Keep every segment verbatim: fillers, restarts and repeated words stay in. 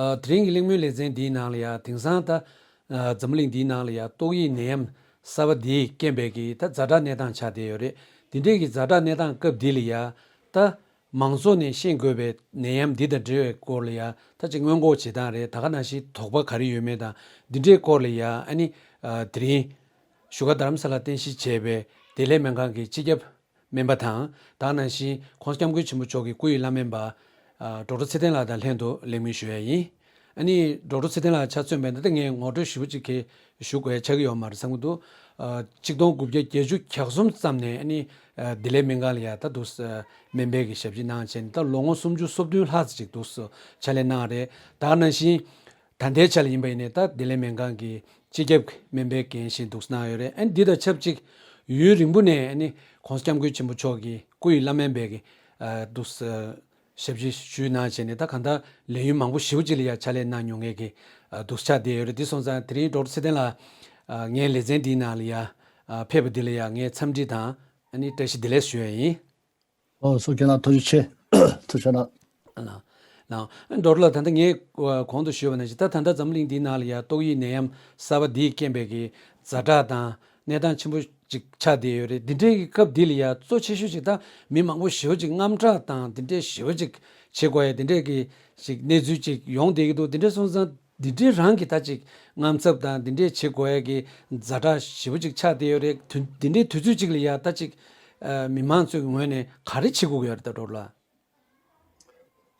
ཨ། དེ་རིང་གི་གླེང་མོལ་ལེ་ཚན་འདིའི་ནང་ལ་ཡ་དེང་སང་ད་ཨ་འཛམ་བུ་གླིང་འདིའི་ནང་ལ་ཡ་ཏོག་དབྱིབས་ནད་ཡམས་གསར་པ་འདིའི་རྐྱེན་པས་ཀྱི་ད་ཛ་དྲག་གནས་སྟངས་ཆགས་བསྡད་ཡོད་རེད། འདི་འདྲའི་གི་ཛ་དྲག་གནས་སྟངས་སྐབས་འདི་ལ་ཡ་ད་མང་ཚོགས་ནས་ཤེས་དགོས་པའི་ནད་ཡམས་འདི་དང་འབྲེལ་བའི་སྐོར་ལ་ཡ་ད་ཅིག་སྔོན་འགོག་བྱེད་སྟངས་རེད། ད་ག་ནང་བཞིན་དོགས་པ་ག་རེ་ཡོད་མེད་དང་འདི་འདྲའི་སྐོར་ལ་ཡ་ཨ་ནི་ཨ་དེ་རིང་བཞུགས་སྒར་རྡ་རམ་ས་ལར་རྟེན་གཞི་བྱས་པའི་བདེ་ལེགས་སྨན་ཁང་གི་སྤྱི་ཁྱབ་སྨན་པ་དང་། ད་ག་ནང་བཞིན་༸གོང་ས་༸སྐྱབས་མགོན་ཆེན་པོ་མཆོག་གི་སྐུ་ཡི་བླ་སྨན་པ་ཨ་ཌོག་ཊར་ཚེ་བརྟན་ལགས་དང་ལྷན་དུ་གླེང་མོལ་ཞུ་ཡ་ཡིན། ཨ་ནི་ཌོག་ཊར་ཚེ་བརྟན་ལགས་ཆ་མཚོན་པ་ཡིན་ན་ད་ངས་ངོ་སྤྲོད་ཞིབ་པོ་ཅིག་གི་ཞུ་དགོས་ཡ་ཆགས་ཀྱི་ཡོད་མ་རེད་བསམ་གྱི་འདུག་ཨ་ཆིག་སྟོང་དགུ་བརྒྱ་བརྒྱད་ཅུ་གྱ་གསུམ་ཙམ་ནས་ཨ་ནི་ཨ་བདེ་ལེགས་སྨན་ཁང་ལ་ཡ་ད་འདུག་སེ་སྨན་པའི་གི་ཞབས་ཕྱི་གནང་བྱས་ནས་ད་ལོ་ངོ་སུམ་ཅུ་སོ་བདུན་ལྷག་ཙམ་ཅིག་འདུག་སེ་ཕྱག་ལས་གནང་རེད། ད་ག་ནང་བཞིན་ད་ལྟའི་ཆ་ལ་ཡིན་པ་ཡིན་ནའི་ད་བདེ་ལེགས་སྨན་ཁང་གི་སྤྱི་ཁྱབ་སྨན་པའི་འགན་བཞེས་འདུག་གནང་ཡོད་རེད། ཨ་ནི་འདི་དང་ཆབས་ཅིག་ཡུན་རིང་པོ་ནས་ཨ་ནི་༸གོང་ས་༸སྐྱབས་མགོན་ཆེན་པོ་མཆོག་གི་སྐུ་ཡི་བླ་སྨན་པའི་གི་ཨ་འདུག་སེ་ཞབས་ཕྱི་ཞུས་གནང་བྱས་ནས་ད་གང་ལྟར་ལས་ཡུན་མང་པོ་ཞེ་པོ་ཅིག་ལ་ཡ་ཕྱག་ལས་གནང་མྱོང་མཁན་གྱི་ཨ་འདུག་སེ་ཆགས་བསྡད་ཡོད་རེད། འདི་སོང་ཙང་དེ་རིང་ཌོག་ཊར་ཚེ་བརྟན་ལགས་ཨ་ངའི་ལེ་ཚན་འདིའི་ནང་ལ་ཡ་ཨ་ཕེབས་པ་འདི་ལ་ཡ་ངས་འཚམས་འདྲི་དང་ཨ་ནི་བཀྲ་ཤིས་བདེ་ལེགས་ཞུ་ཡ་ཡིན། ཨོ་སོ་རྒན་ལགས་ཐུགས་རྗེ་ཆེ། ཐུགས་རྗེ་གནང་། ལགས། ལགས། ཌོག་ཊར་ལགས། ད་ལྟ་ངས་གོང་དུ་ཞུས་པ་ནང་བཞིན་ད་ད་ལྟ་འཛམ་གླིང་འདིའི་ནང་ལ་ཡ་ཏོག་དབྱིབས་ནད་ཡམས་གསར་པ་འདིས་རྐྱེན་པས་ཀྱི་ཛ་དྲག་དང་གནས་སྟངས་ཆེན་པོ་ཅིག་ཆགས་བསྡད་ཡོད་རེད། འདི་འདྲའི་གི་སྐབས་འདི་ལ་ཡ་གཙོ་ཆེ་ཤོས་ཅིག་ད་མི་མང་པོ་ཞེ་པོ་ཅིག་དངངས་སྐྲག་དང་འདི་འདྲའི་ཞེ་པོ་ཅིག་བྱེད་དགོས་ཡ་འདི་འདྲའི་གི་ཅིག་གནས་ཚུལ་ཅིག་ཡོང་བསྡད་ཀྱི་འདུག་འདི་འདྲ་སོང་ཙང་འདི་འདྲའི་རང་གི་ད་ཅིག་དངངས་འཚབ་དང་འདི་འདྲའི་བྱེད་དགོས་ཡ་གི་ཛ་དྲག་ཞེ་པོ་ཅིག་ཆགས་བསྡད་ཡོད་རེད། དུས་འདི་འདྲའི་དུས་ཚོད་ཅིག་ལ་ཡ་ད་ཅིག་ཨ་མི་མང་ཚོའི་ངོས་ནས་ག་རེ་བྱེད་དགོས་ཀྱི་ཡོད་རེད་ད་ཌོག་ཊར་ལགས།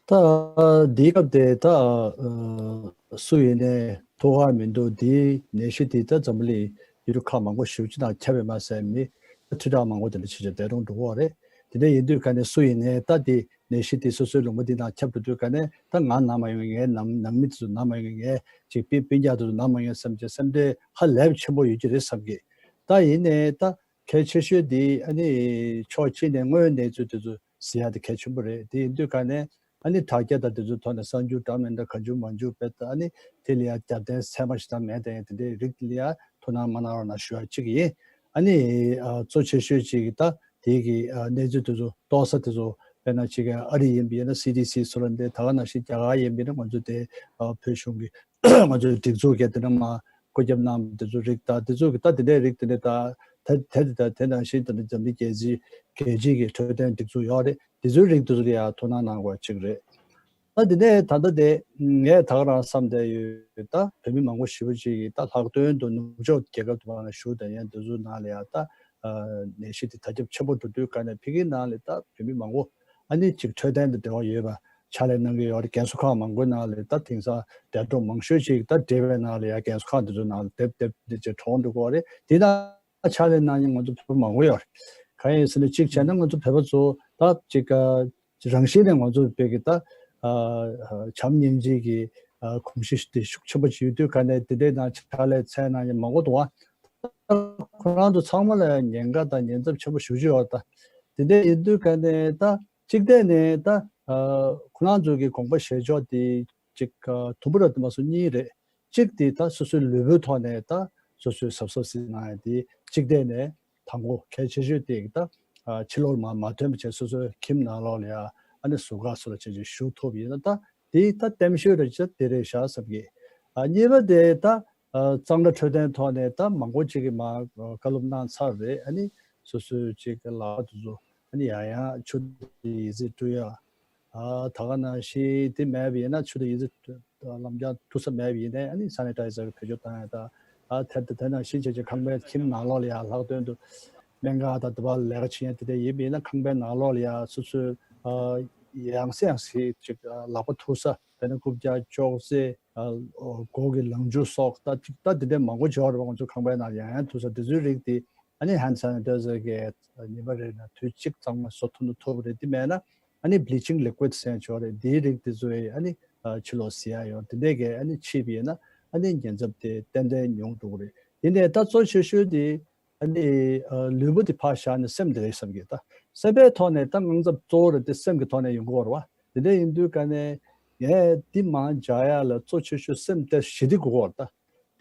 ད་འདིའི་སྐབས་དེ་ད་ཨ་སུ་ཡིན་ནའི་ཐུགས་ཁག་མི་འདུག་འདིའི་ནད་གཞི་དེ་ད་འཛམ་བུ་གླིང་ཡུལ་གྲུ་ཁག་མང་པོ་ཞེ་པོ་ཅིག་ནང་ཁྱབ་ཡོད་མ་ཟད་མི་ཁྲི་ཕྲག་མང་པོ་དེ་འདྲ་ཅིག་ཅིག་འདས་གྲོངས་འགྲོ་གི་ཡོད་རེད། དེ་འདྲ་ཡིན་དུས་ག་ནས་སུ་ཡིན་ནའི་ད་དེ་ནད་གཞི་དེ་སོ་སོའི་ལུང་པ་འདི་ནང་ཁྱབ་འགྲོ་དུས་ག་ནས་ད་ང་ན་མ་ཡོང་མཁན་ངའི་ནང་ནང་མི་དེ་ཚོ་ན་མ་ཡོང་མཁན་ངའི་ཅིག་སྤུན་སྤུན་ཀྱག་དེ་ཚོ་ན་མ་ཡོང་བསམ་བྱས་སེམས་ཁྲལ་ཧ་ལས་པ་ཆེན་པོ་ཡོད་ཀྱི་རེད་བསམ་གི། ད་ཡིན་ནའི་ད་གལ་ཆེ་ཤོས་དེ་ཨ་ནི་ཕྱོགས་གཅིག་ནས་དངོས་ཡོད་གནས་ཚུལ་དེ་ཚོ་གཟིགས་ཡ་དེ་གལ་ཆེན་པོ་རེད། དེ་ཡིན་དུས་ག་ནས་ཨ་ནི་དྲ་རྒྱ་དང་དེ་ཚོའི་ཐོག་ནས་གསར་འགྱུར་འདྲ་མི་འདྲ་ག་འཇུ་མ་འཇུ་བེད་ཨ་ནི་དེ་ལ་ཡ་རྒྱབ་རྟེན་ཚད་མ་ཞིག་དང་མེད་དེ་དེ་འདྲའི་རིགས་དེ་ལ་ཡ་ཐུགས་སྣང་མ་གནང་རོགས་གནང་ཞུ་ཡ་གཅིག་ཡིན། ཨ་ནི་ཨ་གཙོ་ཆེ་ཤོས་གཅིག་གི་ད་དེ་གི་ཨ་གནས་ཚུལ་དེ་ཚོ་རྟོགས་ས་དེ་ཚོ་དཔེར་ན་གཅིག་གི་ཨ་རི་ཡིན་པ་ཡིན་ན་སི་ཌི་སི་སུ་ལ་འདི་ད་ག་ནང་བཞིན་རྒྱ་གར་ཡིན་པ་ཡིན་ན་ང་ཚོ་དེ་ཨ་བོད་གཞུང་གི་ང་ཚོའི་སྒྲིག་འཛུགས་སྐད་དེ་ནས་མ་བཀོད་ཁྱབ་གནང་དེ་ཚོ་རིགས་དང་དེ་ཚོ་གི་ད་དེ་འདྲའི་རིགས་དེ་འདྲ་ད་དེ་དེ་དེ་ནང་བཞིན་དེ་འདྲ་འཛམ་གླིང་རྒྱལ་སྤྱི་རྒྱལ་སྤྱིའི་གི་འཕྲོད་བསྟེན་སྒྲིག་འཛུགས་ཡོད་རེད། དེ་ཚོའི་རིགས་དེ་ཚོ་ལ་ཡང་ཐུགས་སྣང་གནང་དགོས་གཅིག་རེད། ད་དེ་ནས་ད་ལྟ་དེ་ངས་ད་ག་རང་བསམ་བསྡད་ཡོད། ད་བོད་མི་མང་པོ་ཞེ་པོ་ཅིག་གིས་ད་ལྷག་དོན་དུ་ནུབ་ཕྱོགས་རྒྱལ་ཁབ་དེ་བ་ནང་བཞུགས་བསྡད་མཁན་དེ་ཚོའི་ནང་ལ་ཡང་ད་ནད་གཞི་དེ་དར་ཁྱབ་ཆེན་པོ་འགྲོ་དུས་ག་ནས་ཕ་གིའི་ནང་ལ་ད་བོད་མི་མང་པོ་ཨ་ནི་ཅིག་འཕྲོད་བསྟེན་དང་འབྲེལ་བ་ཡོད་པ། ཕྱག་ལས་གནང་གི་ཡོད་རེད། རྒན་གསོ་ཁང་མང་པོའི་ནང་ལ་ད་དེང་སང་འདས་གྲོངས་མང་ཤོས་ཅིག་ད་འབྲེལ་བའི་ནང་ལ་ཡ་རྒན་གསོ་ཁང་དེ་ཚོའི་ནང་ལ་དེབ་དེབ་འདི་ཅིག་གྲོངས་འགྲོ་གི་ཡོད་རེད། དེ་ན་ཕྱག་ལས་གནང་མཁན་ང་ཚོ་བོད་པ་མང་པོ་ཡོད་རེད། གང་ཡིན་ཟེར་ན་གཅིག་བྱས་ན་ང་ཚོ་བོད་པ་ཚོ་ད་ཅིག་རང་བཞིན་ནས་ང་ཚོ་བོད་ཀྱི་ད་བྱམས་སྙིང་རྗེ་གི་གོམས་གཤིས་དེ་ཤུགས་ཆེན་པོ་ཅིག་ཡོད་དུས་ག་ནས་དེ་འདྲའི་ནང་ཕྱག་ལས་འཚལ་གནང་མཁན་མང་པོ་འདུག་བ། ཁོ་རང་ཚོ་ཚང་མ་ལ་ཉེན་ཁ་དང་ཉེན་ཚབས་ཆེན་པོ་ཞེ་པོ་ཅིག་ཡོད་རེད། ད་དེ་འདྲ་ཡིན་དུས་ག་ནས་ད་གཅིག་བལྟས་ནས་ད་ཨ་ཁོ་རང་ཚོ་གི་དགོངས་པ་བཞེས་ཕྱོགས་དེ་ཅིག་ཨ་དུམ་བུ་ར་དུ་མ་སོ་གཉིས་རེད། གཅིག་དེ་ད་སོ་སོའི་ལུས་པོའི་ཐོག་ནས་ད་སོ་སོའི་གཟབ་གཟབ་ཟིན་གནང་ཡ་དེ་གཅིག་བལྟས་ནས་དང་པོ་གལ་ཆེ་ཤོས་དེ་ད་ཨ་ཕྱི་ལོགས་མ་མ་ཐོན་པ་བྱས་སོ་སོའི་ཁྱིམ་ནང་ལོགས་ལ་ཡ་ཨ་ནི་ཟུར་བཀག་སོགས་ལ་བྱས་བྱས་བཞུགས་ཐུབ་ཡིན་ན་ད་དེ་ད་བརྟན་ཤོས་རེད་ཅེས་དེ་རེད་ཤག་བསམ་གི། ཨ་གཉིས་པ་དེ་ད་ཨ་གཙང་སྦྲ་འཕྲོད་བསྟེན་ཐོག་ནས་ད་མང་པོ་ཅིག་གིས་མ་བཀའ་སློབ་གནང་ཚར་རེད། ཨ་ནི་སོ་སོའི་ཅིག་གི་ལག་པ་དེ་ཚོ་ཨ་ནི་ཡང་ཡང་ཆུ་དང་ཡི་ཙི་བཀྲུ་ཡ། ཨ་ད་ག་ནང་བཞིན་དེ་མེད་པ་ཡིན་ན་ཆུ་དང་ཡི་ཙི་ལམ་རྒྱག་ཐུབ་ས་མེད་པ་ཡིན་ན་ཨ་ནི་སེ་ནི་ཊའི་ཛར་བེད་སྤྱོད་བཏང་ཡ་ད། ཨ་དེ་དེ་ནང་བཞིན་བྱས་བྱས་ཁང་པའི་ཁྱིམ་ནང་ལོགས་ལ་ཡ་ལྷག་དོན་དུ་སྨན་ཁང་དང་དེ་བ་ལས་ཀ་བྱེད་ཡ་དེ་འདྲ་ཡིན་པ་ཡིན་ན་ཁང་པའི་ནང་ལོགས་ལ་ཡ་སོ་སོའི་ཨ་ཡང་སེ་ཡང་སེ་ཅིག་ཨ་ལག་པ་འཐུ་ས་དཔེར་ན་རྐུབ་བཀྱག་ཅོག་ཙེ་ཨ་མགོ་གི་ལངས་ཕྱུག་སོགས་ད་ཅིག་ད་དེ་འདྲ་མང་པོ་བྱེད་པ་རེད་པ། ང་ཚོ་ཁང་པའི་ནང་ཡང་ཡང་འཐུ་ས་དེ་ཚོའི་རིགས་དེ་ཨ་ནི་ཧེན་ཌི་སེ་ནི་ཊའི་ཛར་གྱིས་ཉི་མ་རེ་ནང་དུས་གཅིག་གཙང་མ་བཟོ་ཐུབ་ན་ཐུབ་པ་རེད། དེ་མེད་ན་ཨ་ནི་བྷི་ལི་ཅིང་ལི་ཀུའིཌ་ཟེར་ཡ་ཅིག་ཡོད་རེད། དེའི་རིགས་དེ་ཚོ་ཡིས་ཨ་ནི་ཨ་ཕྱི་ལོགས་བཟི་ཡ་ཡོད། དེ་འདྲས་ཀྱིས་ཨ་ནི་ཕྱིས་པ་ཡིན་ན་ཨ་ནི་ཉེན་ཚབས་དེ་ཏན་ཏན་ཉུང་འགྲོ་གི་རེད། དེ་ནས་ད་གཙོ་ཆེ་ཤོས་དེ་ཨ་ནི་ཨ་ལུས་པོ་དེ་ཕར་བཞག་ནས་སེམས་དེ་རེད་བསམ་གི། ད་སེམས་པའི་ཐོག་ནས་ད་དངངས་འཚབ་གཙོ་བོ་རེད་དེ་སེམས་ཀྱི་ཐོག་ནས་ཡོང་གི་ཡོད་རེད་པ། དེ་འདྲ་ཡིན་དུས་ག་ནས་ངས་འདི་མར་འཇགས་ཡ་ལ་གཙོ་ཆེ་ཤོས་སེམས་དེ་ཞི་བདེ་དགོས་ཀྱི་ཡོད་རེད།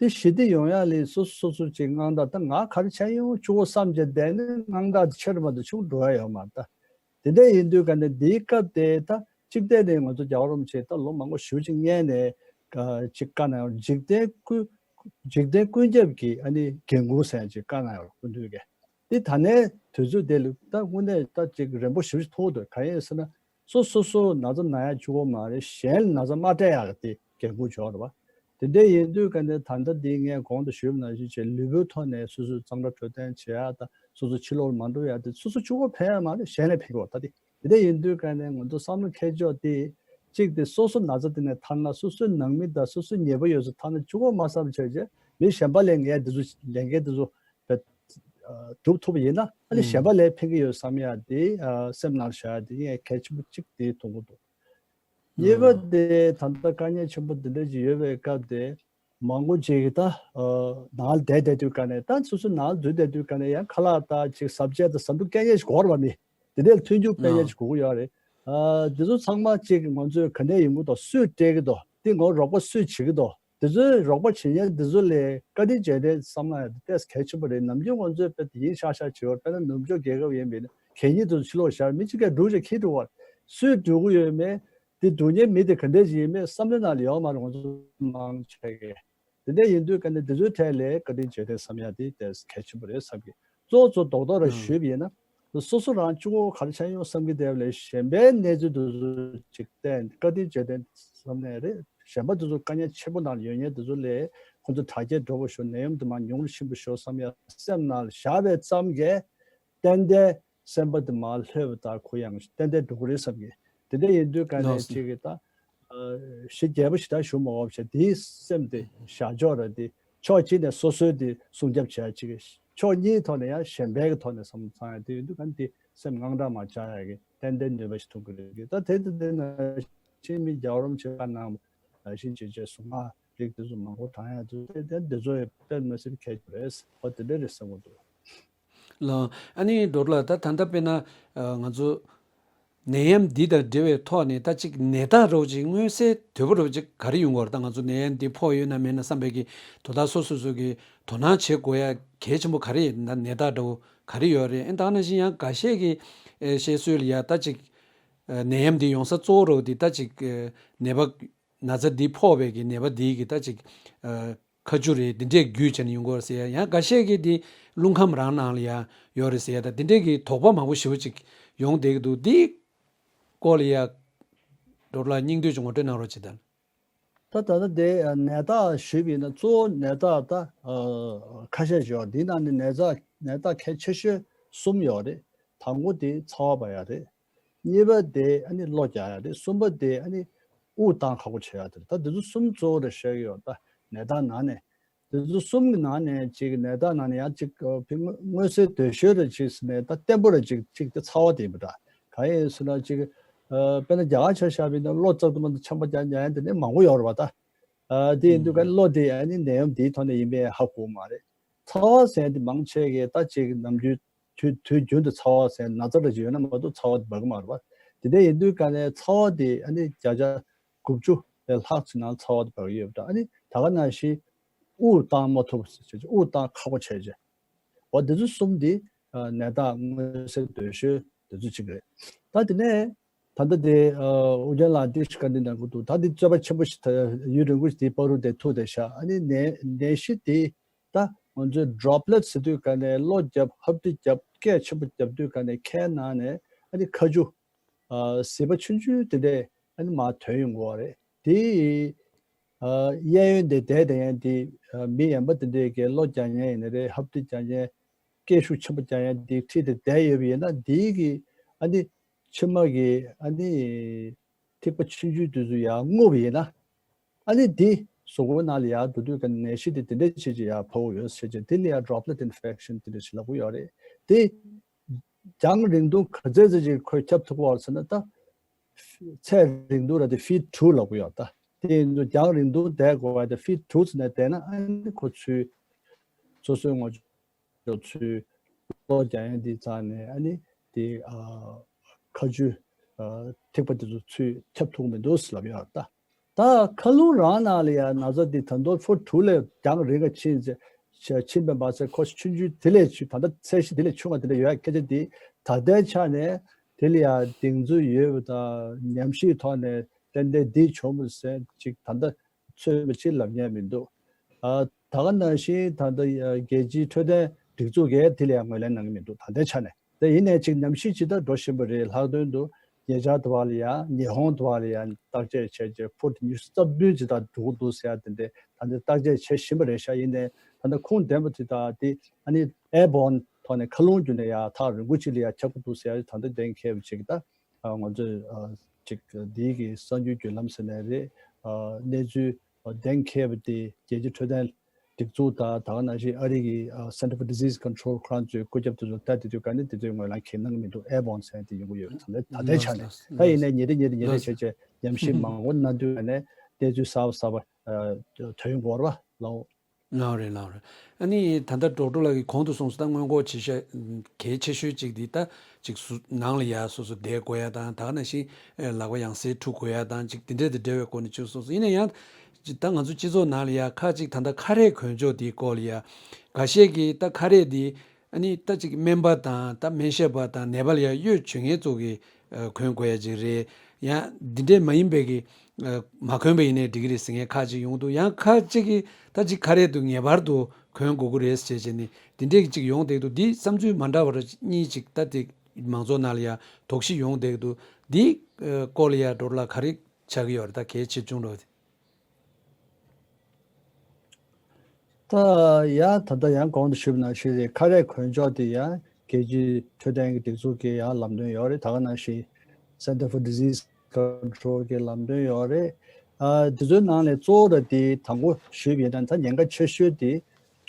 ད་དེ་ཞི་བདེ་ཡོང་ཡ་ལ་སོ་སོ་སོ་སོ་ཅིག་དངངས་སྐྲག་ད་ང་ག་རེ་བྱས་ཡོང་ཆོག་གོ་བསམ་བྱས་བསྡད་ན་དངངས་སྐྲག་དེ་ཆེ་རུ་མ་གཏོགས་ཆུང་འགྲོ་ཡ་ཡོད་མ་རེད། ད་དེ་འདྲ་ཡིན་དུས་ག་ནས་འདིའི་སྐབས་དེ་ད་གཅིག་བལྟས་ནས་ང་ཚོ་རྒྱལ་བ་རིན་པོ་ཆེ་ད་ལོ་མང་པོ་ཞེ་པོ་ཅིག་སྔོན་ནས་ ཅིག་བཀའ་གནང་ཡོད། འཇིག་རྟེན་ཀུན་འཇིག་རྟེན་ཀུན་ཁྱབ་ཀྱི་ཨ་ནི་འགན་ཁུར་ཟེར་ཡ་ཅིག་བཀའ་གནང་ཡོད། སྐུ་མདུན་གྱིས་འདི་ད་ལྟའི་དུས་ཚོད་དེ་ལ་ད་དངོས་གནས་ད་ཅིག་རན་པོ་ཞེ་པོ་ཅིག་མཐོང་གི་འདུག་གང་ཡིན་ཟེར་ན། སོ་སོ་སོ་ན་ཚ་ན་ཡ་གཅིག་པོ་མ་རེད། གཞན་ལ་ན་ཚ་མ་སྤྲད་ཡག་གི་དེ་འགན་ཁུར་ཅིག་ཡོད་རེད་པ། དེ་འདྲ་ཡིན་དུས་ག་ནས་ད་ལྟ་འདི་ངས་གོང་དུ་ཞུས་པ་ནང་བཞིན་བྱས་ལུས་པོའི་ཐོག་ནས་སོ་སོའི་གཙང་སྦྲ་འཕྲོད་བསྟེན་བྱེད་ཡ་དང་སོ་སོ་ཕྱི་ལོགས་ལ་མ་འགྲོ་ཡ་དེ་སོ་སོ་གཅིག་པོ་ཕན་ཡ་མ་རེད། གཞན་ལ་ཕན་གྱི་ཡོད་ད་དེ། དེ་འདྲ་ཡིན་དུས་ག་ནས་ང་ཚོ་བསམ་བློ་འཁྱེར་ཕྱོགས་དེ་གཅིག་དེ་སོ་སོ་ན་ཚ་དེ་ནས་ཐར་ན། སོ་སོའི་ནང་མི་དང་སོ་སོའི་ཉེ་པོ་ཡོད་ཚོ་ཐར་ན་གཅིག་པོ་མ་བསམ་བྱས་བྱས་མི་གཞན་པ་ལ་ངས་འདི་ཚོ་ལས་འགན་འདི་ཚོ་བེད་སྒྲུབ་ཐུབ་པ་ཡིན་ན་ཨ་ནི་གཞན་པ་ལ་ཕན་གྱི་ཡོད་བསམ་ཡ་དེ་སེམས་ནང་བཞག་ཡ་དེ་ངས་གལ་ཆེན་པོ་གཅིག་དེ་མཐོང་གི་འདུག་གཉིས་པ་དེ་ད་ལྟ་དཀའ་ངལ་ཆེན་པོ་འདི་འདྲ་ཅིག་ཡོད་པའི་སྐབས་དེ་མང་པོ་ཅིག་གིས་ད་ནང་ལ་བསྡད་བསྡད་དུས་ག་ནས་ད་སོ་སོ་ནང་ལ་འཛུལ་བསྡད་དུས་ག་ནས་ཡང་ཁ་ལག་ད་ཅིག་ཟ་ཆས་དང་ཟ་འཐུང་སྐྱེལ་མཁན་ཞིག་དགོས་རེད་པ། མི་དེ་འདྲ་ལ་མཐུན་འགྱུར་སྤེལ་མཁན་ཞིག་དགོས་ཀྱི་ཡོད་རེད། དེ་ཚོ་ཚང་མ་ཅིག་ང་ཚོས་ག་འདྲ་ཡིན་གྱི་འདུག་སུས་སྤྲད་ཀྱི་འདུག་དེ་ངོ་རོགས་པ་སུས་བྱེད་ཀྱི་འདུག་དེ་ཚོའི་རོགས་པ་བྱེད་མཁན་དེ་ཚོ་ལ་བཀའ་དྲིན་རྗེས་དྲན་བསམ་བློ་ཡ་དེ་ཏོག་ཙམ་གལ་ཆེན་པོ་རེད། ནམ་རྒྱུན་ང་ཚོས་དཔེ་དེ་ཡིན་ཤག་ཤག་བྱེད་པར་དཔེར་ན་ནུབ་ཕྱོགས་རྒྱལ་ཁབ་ཡིན་པ་ཡིན་ན་གད་སྙིགས་དེ་ཚོ་ཕྱི་ལོགས་བཞག་མི་གཅིག་གིས་སྒྲུག་ཅིག་ཁྱེར་འགྲོ་བར་སུས་སྒྲུག་གི་ཡོད་མེད། དེ་སྒྲུག་མཁན་མི་དེ་ག་འདྲས་ཅིག་ཡིན་མེད་བསམ་བློའི་ནང་ལ་ཡོད་མ་རེད། ང་ཚོ་མང་ཆེ་གིས་དེ་འདྲ་ཡིན་དུས་ག་ནས་དེ་ཚོའི་གྲས་ལ་བཀའ་དྲིན་རྗེས་དྲན་བསམ་ཡ་དེ་ཏོག་ཙམ་གལ་ཆེན་པོ་རེད་བསམ་གི། གཙོ་བོ་གཙོ་རྡོག་རྡོག་ར་ཞུས་པ་ཡིན་ན། སོ་སོ་རང་གཅིག་པོ་ག་རེ་བྱས་ཡོང་བསམ་གྱི་བསྡད་པ་ལས་གཞན་པའི་གནས་ཚུལ་དེ་ཚོ་ཅིག་བལྟས་བཀའ་དྲིན་རྗེས་དྲན་བསམ་ནས་རེད། གཞན་པ་དེ་ཚོ་དཀའ་ངལ་ཆེན་པོ་ནང་ལ་ཡོད་མཁན་དེ་ཚོ་ལས་ཁོ་ཚོ་དྲག་སྐྱེད་འགྲོ་དགོས་ཤོག་ནད་ཡམས་དེ་མར་ཉུང་རུ་ཕྱིན་པ་ཤོག་བསམ་ཡ་སེམས་ནང་ལ་བཞག་པའི་ཙམ་གྱིས་ཏན་ཏན་སེམས་པ་དེ་མར་ལྷོད་པ་དང་གུ་ཡངས་ཏན་ཏན་འགྲོ་གི་རེད་བསམ་གི། དེ་འདྲ་ཡིན་དུས་ག་ནས་ཅིག་གི་ད། གཞི་རྒྱས་པོ་ཞེ་དྲག་ཞུ་མ་དགོས་པ་བྱས་དེའི་སེམས་དེ་བཞག་ཕྱོགས་ར་དེ་ཕྱོགས་གཅིག་ནས་སོ་སོའི་དེ་སྲུང་སྐྱོབ་བྱེད་ཡ་གཅིག་གི། ཕྱོགས་གཉིས་ཐོག་ནས་ཡང་གཞན་པའི་གི་ཐོག་ནས་བསམ་བློ་བཏང་ཡ་དེ་ཡིན་དུས་ག་ནས་དེ་སེམས་དངངས་སྐྲག་མ་བྱ་ཡ་གི་ཏན་ཏན་ནུས་པ་ཞིག་ཐོན་གི་རེད་གི། ད་དེ་དེ་དེ་ནང་བཞིན་མི་རྒྱལ་བ་རིན་པོ་ཆེ་བཀའ་གནང་བ་ནང་བཞིན་བྱས་བྱས་གཟུངས་སྔགས་རིགས་དེ་ཚོ་མང་པོ་བགྲང་ཡ་དེ་དེ་དེ་ཚོ་ཡང་དཔེ་མི་སྲིད་གལ་ཆེ་རེད། ཨོ་དེ་འདྲ་རེད་བསམ་གི་འདུག་ལགས། ཨ་ནི་ཌོག་ཊར་ལགས། ད་ད་ལྟ་དཔེར་ན་ང་ཚོ་ནད་ཡམས་འདི་དང་འབྲེལ་བའི་ཐོག་ནས་ད་ཅིག་ནད་རྟགས་རོགས་ཅིག་མངོན་གསལ་དོད་པོ་རོགས་ཅིག་ག་རེ་ཡོང་གི་ཡོད་རེད། ད་ང་ཚོ་ནད་ཡམས་འདི་ཕོག་ཡོད་ན་མེད་ན་བསམ་པའི་གི་དོ་བདག་སོ་སོ་སོ་གི་དོ་སྣང་བྱེད་དགོས་ཡ་གལ་ཆེན་པོ་ག་རེ་ཡིན། ད་ནད་རྟགས་འདྲ་བོ་ག་རེ་ཡོད་རེད། ཨེ་ད་ནང་བཞིན་ཡང་འགའ་ཤས་ཀྱི་ཨེ་བཤད་སྲོལ་ལ་ཡ་ད་ཅིག་ནད་ཡམས་འདི་ཡོང་ས་གཙོ་བོ་རོགས་འདི་ད་ཅིག་ནད་པ་ན་ཚ་འདི་ཕོག་པའི་གི་ནད་པ་འདི་གི་ད་ཅིག་ཁ་ཆུ་རེད། འདི་འདྲས་བརྒྱུད་བྱས་ནས་ཡོང་གི་ཡོད་རེད་ཟེར་ཡ། ཡང་འགའ་ཤས་ཀྱིས་འདི་རླུང་ཁམས་རང་ནང་ལ་ཡ་ཡོད་རེད་ཟེར་ཡ། ད་འདི་འདྲས་ཀྱི་དོགས་པ་མང་པོ་ཞེ་པོ་ཅིག་ཡོང་བསྡད་ཀྱི་འདུག་འདིའི་སྐོར་ལ་ཡ་ཌོག་ཊར་ལགས་སྙིང་བསྡུས་ཅིག་ངོ་སྤྲོད་གནང་རོགས་བྱེད་དང་། ད་ད་ལྟ་དེ་ནད་རྟགས་ཞུས་པ་ཡིན་ན་གཙོ་བོ་ནད་རྟགས་ད་ཁ་ཤས་ཤིག་ཡོད། འདིའི་ནང་ནས་ནད་རྟགས་ནད་རྟགས་གལ་ཆེ་ཤོས་གསུམ་ཡོད་རེད། དང་པོ་དེ་ཚ་བ་འབར་ཡ་རེད། གཉིས་པ་དེ་ཨ་ནི་གློ་རྒྱག་ཡ་རེད། གསུམ་པ་དེ་ཨ་ནི་དབུགས་བཏང་ཁག་པོ་བྱེད་ཡ་དེ་རེད། ད་འདི་ཚོ་གསུམ་གཙོ་བོ་རེད་བཤད་ཀྱི་ཡོད། ད་ནད་རྟགས་ནང་ནས་འདི་ཚོ་གསུམ་གྱི་ནང་ནས་ཅིག་ནད་རྟགས་ནང་ནས་ཡང་ཅིག་ཕ་མངོན་གསལ་དོད་ཤོས་རེད་ཅིག་ཟེར་ནས་ད་བརྟན་པོ་རེད་ཅིག་ཅིག་དེ་ཚ་བ་དེ་ཡིན་པ་འདྲ། གང་ཡིན་ཟེར་ན་ཅིག་དཔེར་ན་རྒྱ་གར་ཆ་བཞག་པ་ཡིན་ན་གློ་ཙག་ཏུ་མ་དང་ཆམ་པ་རྒྱག་ཉན་ཡ་དེ་ནི་མང་པོ་ཡོད་རེད་པ། ད་དེ་ཡིན་དུས་ཀ་གློ་དེ་ཨ་ནི་ནད་ཡམས་དེའི་ཐོག་ནས་ཡིན་པས་ཧ་གོ་མ་རེད། ཚ་བ་ཟེར་དེ་མང་ཆེ་གིས་ད་ཅིག་ནམ་རྒྱུན་དུས་དུས་རྒྱུན་དུ་ཚ་བ་ཟེར་ན་ཚ་འདྲ་ཅིག་ཡོད་ན་མ་གཏོགས་ཚ་བ་དེ་འབར་གི་མ་རེད་པ། དེ་འདྲ་ཡིན་དུས་ཀ་ནས་ཚ་བ་དེ་ཨ་ནི་བརྒྱ་ཆ་དགུ་བཅུ་ལས་ལྷག་ཅིག་ནང་ཚ་བ་དེ་འབར་གི་ཡོད་པ་འདྲ། ཨ་ནི་ད་ག་ནང་བཞིན་དབུགས་བཏང་མ་ཐུབ་ཟེར་ཅིག་དབུགས་བཏང་ཁག་པོ་བྱས་ཅིག་འོ་དེ་ཚོ་གསུམ་དེ་ནད་རྟགས་མངོན་གསལ་དོད་ཤོས་དེ་ཚོ་གཅིག་རེད། ད་དེ་ནས་ད་ལྟ་དེ་ཨུ་རྒྱན་ལགས་འདི་ཞིག་བཀའ་འདྲི་གནང་གི་འདུག་ད་འདི་རྩོད་པ་ཆེན་པོ་ཞིག་ད་ཡུན་རིང་པོ་ཞིག་དེའི་བར་དུ་དེ་ཐུག་བསྡད་ཤག་ཨ་ནི་ནད་ནད་གཞི་དེ་ད་ང་ཚོའི་ཌོབ་ལེཊ་ཟེར་དུས་ག་ནས་གློ་རྒྱབ་ཧབ་སྦྲིད་རྒྱབ་སྐད་ཆེན་པོ་རྒྱབ་དུས་ག་ནས་ཁའི་ནང་ནས་ཨ་ནི་ཁ་ཆུ་ཨ་ཟིལ་པ་ཆུང་ཆུང་དེ་འདྲས་ཨ་ནི་མར་ཐོན་ཡོང་གི་ཡོད་རེད། དེ་ཨ་གཡས་གཡོན་དེ་བསྡད་བསྡད་ཡ་དེ་ཨ་མི་ཡན་པ་དེ་འདྲས་ཀྱི་གློ་རྒྱག་མཁན་ཡིན་ན་རེད། ཧབ་སྦྲིད་རྒྱག་མཁན་སྐད་ཤུགས་ཆེན་པོ་རྒྱག་མཁན་དེ་ཁྲིད་དེ་བསྡད་ཡོད་པ་ཡིན་ན་དེ་གི་ཨ་ནི་མཆིལ་མ་གི་ཨ་ནི་ཐིགས་པ་ཆུང་ཆུང་དེ་ཚོ་ཡར་རྔུབ་པ་ཡིན་ན་ཨ་ནི་དེ་གཟུགས་པོའི་ནང་ལ་ཡར་འགྲོ་དུས་ཀ་ནད་གཞི་དེ་དེ་འདྲས་བྱེད་ཅིག་ཡར་ཕོག་ཡོད་ཟེར་ཅིག་དེ་ལ་ཡར་ཌོབ་ལེཊ་ཨིན་ཕེག་ཤན་དེ་འདྲས་ཞིག་ལབ་ཀྱི་ཡོད་རེད། དེ་རྒྱང་རིང་ཐུང་ག་ཚད་ཙམ་ཅིག་ཁོས་ཁྱབ་ཐུབ་པ་ཟེར་ན་ད་ཚད་རིང་ཐུང་ར་དེ་ཕིཊ་དྲུག་ལབ་ཀྱི་ཡོད། ད་དེ་ཡིན་དུས་རྒྱང་རིང་ཐུང་བསྡད་དགོས་པ་དེ་ཕིཊ་དྲུག་ཙམ་ནས་བསྡད་ན་ཨ་ནི་ཁོ་ཚོའི་སོ་སོའི་ངོ་ཅོག་ཚོའི་གློ་རྒྱག་ཡ་འདི་རྩ་ནས་ཨ་ནི་དེ་ཨ་ཁ་ཆུ་ཨ་ཐིགས་པ་དེ་ཚོ་ཚུར་ཁྱབ་ཐུབ་མི་འདུག་ལབ་ཡོད་ད། ད་མཁའ་རླུང་རང་ནང་ལ་ཡང་ན་ཚ་འདི་ད་དུང་ཕིཊ་དྲུག་ལས་རྒྱང་རིང་ག་ཕྱིན་ཚེ་ཕྱིན་པའི་མ་ཚད་ཁོ་ཆུང་ཆུང་དེ་ལས་ཆུང་ད་ལྟ་ཚད་གཞི་དེ་ལས་ཆུང་བ་དེ་འདྲ་ཡོད་ཡ་སྐད་ཆ་འདི་ད་ལྟའི་ཆ་ནས་དེ་ལ་ཡང་གདེང་ཚོད་ཡོད་པ་དང་ཉམས་ཞིབ་ཐོག་ནས་ཏན་ཏན་འདི་བྱུང་བ་ཟེར་ཅིག་ད་ལྟ་ ཚོད་མེད་ཅིག་ལབ་མཁན་མི་འདུག་ཨ། ད་ག་ནང་བཞིན་ད་ལྟ་ཨ་རྒྱལ་སྤྱིའི་འཕྲོད་བསྟེན་སྒྲིག་འཛུགས་ཀྱིས་དེ་ལ་ཡང་ངོས་ལེན་གནང་གི་མི་འདུག་ད་ལྟའི་ཆ་ནས། དེ་ཡིན་ནའི་ཅིག་ཉམས་ཞིབ་ཅིག་ད་འགྲོ་བཞིན་པ་རེད། ལྷག་དོན་དུ་ཉེ་ཆར་དུ་བ་ལ་ཡང་ཉི་ཧོང་དུ་བ་ལ་ཡང་བརྟག་དཔྱད་བྱས་རྗེས་ཕུཊ་ཉི་ཤུ་རྩ་བདུན་ཅིག་ད་འགྲོ་གི་འདུག་ཟེར་ཡ་དེ་འདྲ་ད་ལྟ་བརྟག་དཔྱད་བྱེད་བཞིན་པ་རེད་ཤག་ཡིན་ནའི་ད་ལྟ་ཁུངས་ལྡན་པ་དེ་དག་དེ་ཨ་ནི་ཨེར་བོན་ཐོག་ནས་མཁའ་རླུང་བརྒྱུད་ནས་ཡ་ཐག་རིང་པོ་ཅིག་ལ་ཡ་ཁྱབ་ཀྱི་འདུག་ཟེར་ཡ་ད་ལྟ་གཏན་འཁེལ་བ་ཅིག་ད་ང་ཚོས་ཅིག་འདིའི་གི་གསར་འགྱུར་བརྒྱུད་ལམ་ཟེར་ནའི་རེད། གནས་ཚུལ་གཏན་འཁེལ་བ་དེ་རྒྱལ་སྤྱིའི་འཕྲོད་བསྟེན་སྒྲིག་འཛུགས་དང་ད་ག་ནང་བཞིན་ཨ་རི་གི་Center for Disease Control ཁོ་རང་ཚོའི་བཀོད་ཁྱབ་དེ་ཚོ་ལྟ་དེ་དུས་ག་ནས་དེ་ཚོའི་ངོས་ལ་ཁས་གནང་གི་མི་འདུག་ཨེར་བོན་ཟེར་དེ་ཡོང་གི་ཡོད། ད་ལྟའི་ཆ་ནས་ད་ཡིན་ནའི་ཉིན་རེ་ཉིན་རེ་ཉིན་རེ་བྱས་བྱས་ཉམས་ཞིབ་མང་པོ་གནང་དུས་ག་ནས་གནས་ཚུལ་གསར་པ་གསར་པ་ཐོན་ཡོང་གི་ཡོད་རེད་པ་ལགས། ལགས་རེད་ལགས་རེད། ཨ་ནི་ད་ལྟ་ཌོག་ཊར་ལགས་ཀྱིས་གོང་དུ་གསུངས་སོང་། ད་སྔོན་འགོག་བྱེད་ཤ་གལ་ཆེ་ཤོས་གཅིག་འདི་ད་ཅིག་སུ་ནང་ལ་ཡ་སོ་སོ་བསྡད་དགོས་ཡ་དང་ད་ག་ནང་བཞིན་ལག་པ་ཡང་སེ་འཁྲུ་དགོས་ཡ་དང་ཅིག་དེ་འདྲ་དེ་འདྲ་བའི་སྐོར་ནས་ཅིག་གསུངས་སོང་། ཡིན་ན་ཡང་ད་ང་ཚོ་སྤྱི་ཚོགས་ནང་ལ་ཡ་ཁ་ཅིག་ད་ལྟ་ཁ་རས་གོན་ཕྱོགས་འདིའི་སྐོར་ལ་ཡ་འགའ་ཤས་ཀྱིས་ད་ཁ་རས་འདི་ཨ་ནི་ད་ཅིག་སྨན་པ་དང་ད་སྨན་ཞབས་པ་དང་ནད་པ་ལ་ཡ་གཡོལ་བྱེད་མཁན་ཚོ་གིས་གོན་དགོས་ཡ་ཅིག་རེད། ཡང་འདི་འདྲས་མ་ཡིན་པའི་གི་མ་གོན་པ་ཡིན་ནའི་འགྲིག་གི་རེད་ཟེར་མཁན་ཁ་ཅིག་ཡོང་འདུག་ཡང་ཁ་ཅིག་གིས་ད་ཅིག་ཁ་རས་འདི་ངེས་པར་དུ་གོན་དགོས་ཀྱི་རེད་ཟེར་བྱས་ནས་འདི་འདྲས་ཅིག་ཡོང་བསྡད་འདུག་འདི་བསམ་ཚུལ་མ་འདྲ་བ་གཉིས་ཅིག་ད་དེ་མང་ཚོགས་ནང་ལ་ཡ་དོགས་གཞི་ཡོང་བསྡད་འདུག་འདི་སྐོར་ལ་ཡ་ཌོག་ཊར་ལགས་ག་རེ་ཆགས་ཀྱི་ཡོད་རེད། ད་གལ་ཆེ་ཆུང་འདྲ་བོ་དེ། ད་ཡང་ད་ལྟ་ཡང་གོང་དུ་ཞུས་པ་ནང་བཞིན་རེད། ཁ་རས་གོན་ཕྱོགས་དེ་ཡང་རྒྱལ་སྤྱིའི་འཕྲོད་བསྟེན་གྱི་སྒྲིག་འཛུགས་ཀྱི་ཡང་ལམ་སྟོན་ཡོད་རེད། ད་ག་ནང་བཞིན་Center for Disease Control གྱི་ལམ་སྟོན་ཡོད་རེད། ཨ་དེ་ཚོའི་ནང་ནས་གཙོ་བོ་ར་དེ་དང་པོ་ཞུས་པ་ཡིན་ན་ད་ཉེན་ཁ་ཆེ་ཤོས་དེ་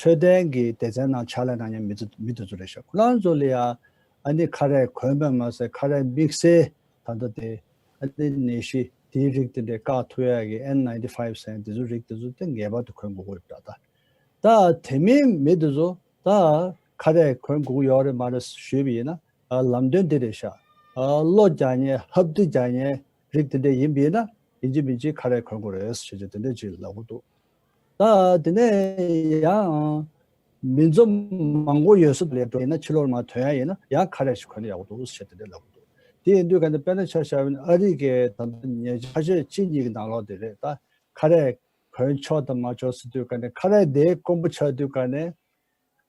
འཕྲོད་བསྟེན་གྱི་སྡེ་ཚན་ནང་ཕྱག་ལས་གནང་མཁན་མི་ཚོ་མི་དེ་ཚོ་རེད་ཤག་ཁོ་རང་ཚོ་ལ་ཡང་ཨ་ནི་ཁ་རས་གོན་པ་མ་ཟད་ཁ་རས་དམིགས་བསལ་ད་ལྟ་དེ་ཨ་ནི་ནད་གཞི་དེའི་རིགས་དེ་འདྲའི་བཀག་ཐུབ་ཡ་གི་ཨེན་ནའིན་ཊི་ཕའིབ་ཟེར་དེ་ཚོའི་རིགས་དེ་ཚོ་དེ་ངེས་པར་དུ་གོན་དགོས་ཀྱི་ཡོད་པ་འདྲ། ད་ད་དེ་མིན་མི་དེ་ཚོ་ད་ཁ་རས་གོན་དགོས་ཀྱི་ཡོད་རེད་མ་རེད་ཞུས་པ་ཡིན་ན་ཨ་ལམ་སྟོན་འདི་རེད་ཤག་ཨ་གློ་རྒྱག་མཁན་ཧབ་སྟེ་རྒྱག་མཁན་རིགས་དེ་འདྲ་ཡིན་པ་ཡིན་ན་ཡིན་གཅིག་མིན་གཅིག་ཁ་རས་གོན་དགོས་རེད་ཞེས་བྱས་དེ་འདྲ་ཅིག་ལབ་ཀྱི་འདུག་ད་དེ་ནས་ཡང་མི་འཛོམས་མང་པོ་ཡོད་ས་ལ་འགྲོ་ཡིན་ན་ཕྱི་ལོགས་མར་ཐོན་ཡ་ཡིན་ན་ཡང་ཁ་རས་ཤིག་གོན་ན་ཡག་པོ་འདུག་ཟེར་དེ་འདྲ་ལབ་ཀྱི་འདུག་དེ་ཡིན་དུས་ག་འདི་དཔེར་ན་ཆ་བཞག་པ་ཡིན་ན་ཨ་རི་གའི་ད་ལྟ་ཉེ་ཆར་ཁ་ཤས་གཅིག་གཉིས་ཀྱི་ནང་ལོགས་དེ་རེད། ད་ཁ་རས་གོན་ཆོག་དང་མ་ཆོག་ཟེར་དུས་ག་ནས་ཁ་རས་དེ་དཀོན་པོ་ཆགས་དུས་ག་ནས་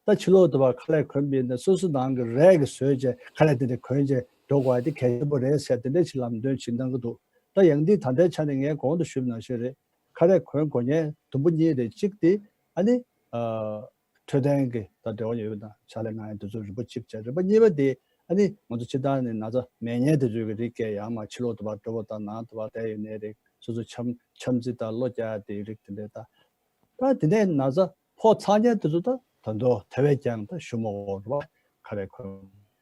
ད་ཕྱི་ལོགས་དུ་བ་ཁ་རས་གོན་པ་ཡིན་ན་སོ་སོ་ནང་གི་རས་ཀྱིས་བཟོས་བྱས་ཁ་རས་དེ་འདྲ་གོན་བྱས་འགྲོ་དགོས་ཡ་དེ་གལ་ཆེན་པོ་རེད་ཟེར་དེ་འདྲ་ཞིག་ལམ་སྟོན་ཞིག་གནང་གི་འདུག་ད་ཡང་འདི་ད་ལྟའི་ཆ་ནས་ངས་གོང་དུ་ཞུས་པ་ནང་བཞིན་རེད། ཁ་རས་གོན་དགོས་མཁན་དུམ་བུ་གཉིས་རེད། གཅིག་དེ་ཨ་ནི་ཨ་འཕྲོད་བསྟེན་གྱི་ད་འབྲེལ་བ་ཡོད་པ་དང་ཕྱག་ལས་གནང་ཡ་དེ་ཚོ་རིམ་པ་གཅིག་བྱས། རིམ་པ་གཉིས་པ་དེ་ཨ་ནི་ང་ཚོ་སྤྱིར་བཏང་ནས་ན་ཚ་མེད་མཁན་དེ་ཚོའི་གི་རིགས་ཀྱི་ཡར་མར་ཕྱི་ལོགས་དུ་བ་འགྲོ་བ་དང་ནང་དུ་བ་བསྡད་ཡོད་ནའི་རིགས་སོ་སོ་འཆམ་འཆམ་རྩིས་དང་གློ་རྒྱག་དེའི་རིགས་དེ་འདྲའི་ད་ད་དེ་ནས་ན་ཚ་ཕོག་ཚར་མཁན་དེ་ཚོ་ད་ད་དུང་དེ་བས་ཀྱང་ད་ཞུ་མ་དགོས་པ་ཁ་རས་གོན་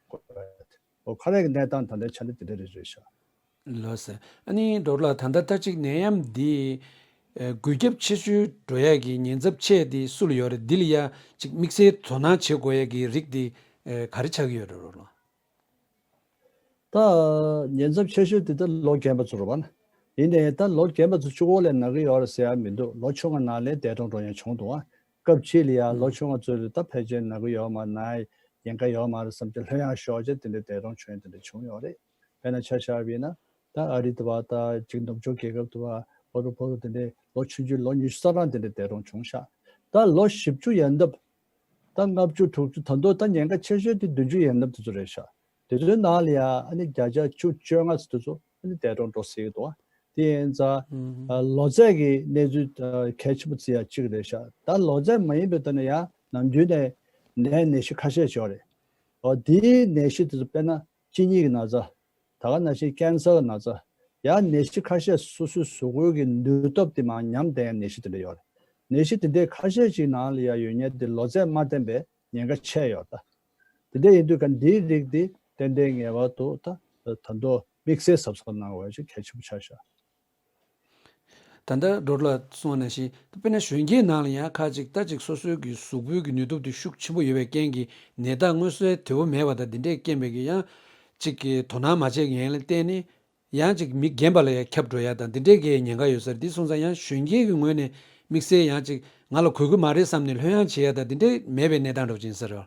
དགོས་རེད། ཨོ་ཁ་རས་ཀྱི་གནས་སྟངས་ད་ལྟའི་ཆ་ནས་དེ་འདྲ་རེད་རེད་ཤག་ལགས་སོ། ཨ་ནི་ཌོག་ཊར་ལགས་ད་ལྟ་ད་ཅིག་ནད་ཡམས་འདི་ཨ་འགོས་ཁྱབ་ཆེ་ཤོས་འགྲོ་ཡ་གི་ཉེན་ཚབས་ཆེ་དེ་སུ་ལ་ཡོད་རེད། འདི་ལ་ཡ་ཅིག་དམིགས་བསལ་དོ་སྣང་བྱེད་དགོས་ཡ་གི་རིགས་དེ་ཨ་ག་རེ་ཆགས་ཀྱི་ཡོད་རེད་ཌོག་ཊར་ལགས། ད་ཉེན་ཚབས་ཆེ་ཤོས་དེ་ད་ལོ་རྒན་པ་ཚོ་རེད་པ། ཡིན་ནའི་ད་ལོ་རྒན་པ་ཚོ་གཅིག་པོ་ལ་ན་གི་ཡོད་རེད་ཟེར་ཡ་མི་འདུག་ལོ་ཆུང་བ་ནང་ལ་འདས་གྲོངས་འགྲོ་མཁན་བྱུང་འདུག་ཨ། སྐབས་གཅིག་ལ་ཡ་ལོ་ཆུང་བ་ཚོ་ལ་ད་ཕལ་ཆེར་ན་གི་ཡོད་མ་རེད། ན་ཡ་ཉེན་ཁ་ཡོད་མ་རེད་བསམ་གྱི་ལྷོད་ཡངས་ཤོར་བྱས་དེ་འདྲ་འདས་གྲོངས་བྱུང་ཡ་དེ་འདྲ་བྱུང་ཡོད་རེད། དཔེར་ན་ཆ་བཞག་པ་ཡིན་ན་ད་ཨ་རི་དུ་བ་ད་ཅིག་ནུབ་ཕྱོགས་རྒྱལ་ཁབ་དུ་བ་བོ་རུ་བོ་རུ་དེ་འདྲའི་ལོ་ཆུང་ཆུང་ལོ་ཉི་ཤུ་རྩ་གྲངས་དེ་འདྲ་འདས་གྲོངས་བྱུང་ཤག་ད་ལོ་བཞི་བཅུ་ཡན་འདབ་ད་ལྔ་བཅུ་དྲུག་ཅུ་ད་དུང་ད་ཉེན་ཁ་ཆེ་ཤོས་དེ་བདུན་ཅུ་ཡན་འདབ་དེ་ཚོ་རེད་ཤག་དེ་ཚོའི་ནང་ལ་ཡང་ཨ་ནི་བརྒྱ་ཆ་བཅུ་བཅོ་ལྔ་ཙམ་དེ་ཚོ་ཨ་ནི་འདས་གྲོངས་འགྲོ་སྲིད་ཀྱི་འདུག་དེ་ཡིན་ཙང་ཨ་ལོ་ཚད་ཀྱི་གནས་ཚུལ་ཨ་གལ་ཆེན་པོ་བརྩི་ཡ་གཅིག་རེད་ཤག་ད་ལོ་ཚད་མ་ཡིན་པའི་ཐོག་ནས་ཡང་ནམ་རྒྱུན་ནས་ནད་ནད་གཞི་ཁ་ཤས་ཤིག་ཡོད་རེད། འོ་དེའི་ནད་གཞི་དེ་ཚོ་དཔེར་ན་གཅིན་སྙི་གི་ན་ཚ། ད་ག་ནང་བཞིན་ཀན་སར་ན་ཚ། ཡང་ནད་གཞི་ཁ་ཤས་སོ་སོའི་གཟུགས་པོའི་གི་ནུས་སྟོབས་དེ་མར་ཉམས་བསྡད་ཡ་ནད་གཞི་དེ་འདྲ་ཡོད་རེད། ནད་གཞི་དེ་འདྲའི་ཁ་ཤས་ཅིག་ནང་ལ་ཡ་ཡོད་མཁན་དེ་ལོ་ཚད་མ་བསྟན་པའི་ཉེན་ཁ་ཆེ་ཡོད་ད། དེ་འདྲ་ཡིན་དུས་ཀ་འདིའི་རིགས་དེ་ཏན་ཏན་ངེས་པར་དུ་ད་ད་དུང་དམིགས་བསལ་གཟབ་གཟབ་གནང་དགོས་ཡ་ཅིག་གལ་ཆེན་པོ་ཆགས་ཤག་ད་ལྟ་ཌོག་ཊར་ལགས་གསུངས་པ་ནང་བཞིན་དཔེར་ན་གཞོན་སྐྱེས་ནང་ལ་ཡང་ཁ་ཅིག་ད་ཅིག་སོ་སོའི་གི་གཟུགས་པོའི་གི་ནུས་སྟོབས་དེ་ཤུགས་ཆེན་པོ་ཡོད་པའི་རྐྱེན་གྱིས་ནད་རྟགས་མངོན་གསལ་དོད་པོ་མེད་པ་དང་དེ་འདྲའི་རྐྱེན་པས་ཀྱི་ཡང་ཅིག་གི་དོ་སྣང་མ་བྱས་ངན་ལ་བརྟེན་ནས་ཡང་ཅིག་མི་རྒན་པ་ལ་ཡང་ཁྱབ་འགྲོ་ཡ་དང་དེ་འདྲའི་གི་ཉེན་ཁ་ཡོད་ས་རེད། འདི་སོང་ཙང་ཡང་གཞོན་སྐྱེས་ཀྱི་ངོས་ནས་དམིགས་བསལ་ཡང་ཅིག་ང་ལ་གོ་གི་མ་རེད་བསམ་ནས་ལྷོད་ཡངས་བྱེད་ཡ་དང་དེ་འདྲའི་མེད་པའི་གནས་སྟངས་འདྲ་པོ་ཅིག་ཡིན་ས་རེད།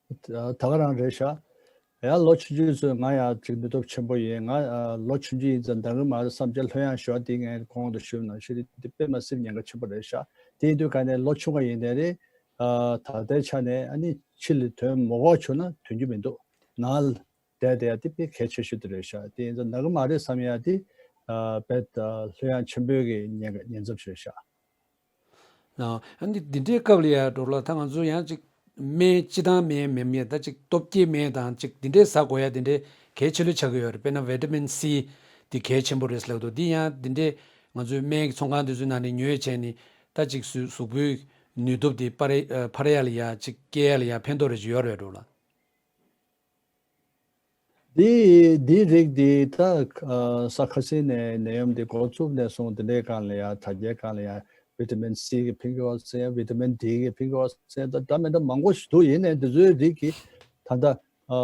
ད་ག་རང་རེད་ཤག་ཡང་ལོ་ཆུང་ཆུང་ཚོས་ང་ཡང་ཅིག་ནུས་སྟོབས་ཆེན་པོ་ཡིན། ང་ཨ་ལོ་ཆུང་ཆུང་ཡིན་ཙང་འདང་གི་མ་རེད་བསམ་བྱས་ལྷོད་ཡངས་ཞོར་འདི་ངས་གོང་དུ་ཞུས་ནང་བཞིན་འདི་དཔེ་མ་སྲིད་ཉེན་ཁ་ཆེན་པོ་རེད་ཤག་དེ་ཡིན་དུས་ག་ནས་ལོ་ཆུང་བ་ཡིན་ནའི་རེད། ཨ་ད་ལྟའི་ཆ་ནས་ཨ་ནི་ཕྱི་ལ་ཐོན་མ་དགོས་བྱུང་ན་ཐོན་རྒྱུ་མི་འདུག་ནང་ལ་བསྡད་བསྡད་ཡ་དེ་དཔེ་གལ་ཆེ་ཤོས་དེ་རེད་ཤག་དེ་ཡིན་ཙང་འདང་གི་མ་རེད་བསམ་ཡ་དེ་ཨ་དཔེ་ད་ལྷོད་ཡངས་ཆེན་པོའི་གི་ཉེན་ཁ་ཉེན་ཚབས་ཆེ་ཤག་ཨ་ནི་འདི་འདྲའི་སྐབས་ལ་ཡ་འགྲོ་ལ་ད་ང་ཚོ་ཡང་ཅིག་སྨན་སྤྱི་བཏང་སྨན་མེད་མེད་ད་ཅིག་སྟོབས་སྐྱེད་སྨན་དང་ཅིག་འདི་འདྲའི་ཟ་དགོས་ཡ་འདི་འདྲའི་གལ་ཆེ་ལོས་ཆགས་ཀྱི་ཡོད་རེད། དཔེར་ན་ཝི་ཊ་མིན་སི་འདི་གལ་ཆེན་པོ་རེད་ལབ་འདུག་འདི་ཡང་འདི་འདྲའི་ང་ཚོའི་སྨན་གྱི་ཚོང་ཁང་འདི་ཚོའི་ནང་ནས་ཉོས་བྱས་ནས་ད་ཅིག་གཟུགས་གཟུགས་པོའི་ནུས་སྟོབས་འདི་སྤར་ཨ་འཕར་ཡ་ལ་ཡ་ཅིག་སྐྱེད་ཡ་ལ་ཡ་ཕན་ཐོགས་རེ་ཅིག་ཡོད་རེད་འགྲོ་ལ། འདི་འདིའི་རིགས་འདི་ད་ཨ་ས་ཁ་སེང་ནས་ནད་ཡམས་འདི་འགོ་བཙུགས་ནས་བཟུང་དེ་འདྲའི་སྒང་ལ་ཡང་དྲ་རྒྱའི་སྒང་ལ་ཡང་ཝི་ཊ་མིན་སི་གི་ཕན་གྱི་ཡོད་ཟེར། ཝི་ཊ་མིན་ཌི་གི་ཕན་གྱི་ཡོད་ཟེར། ད་འདྲ་མི་འདྲ་མང་པོ་ཞིག་འདུག་ཡིན་ནའི་འདི་ཚོའི་རིགས་ཀྱི་ད་ལྟ་ཨ་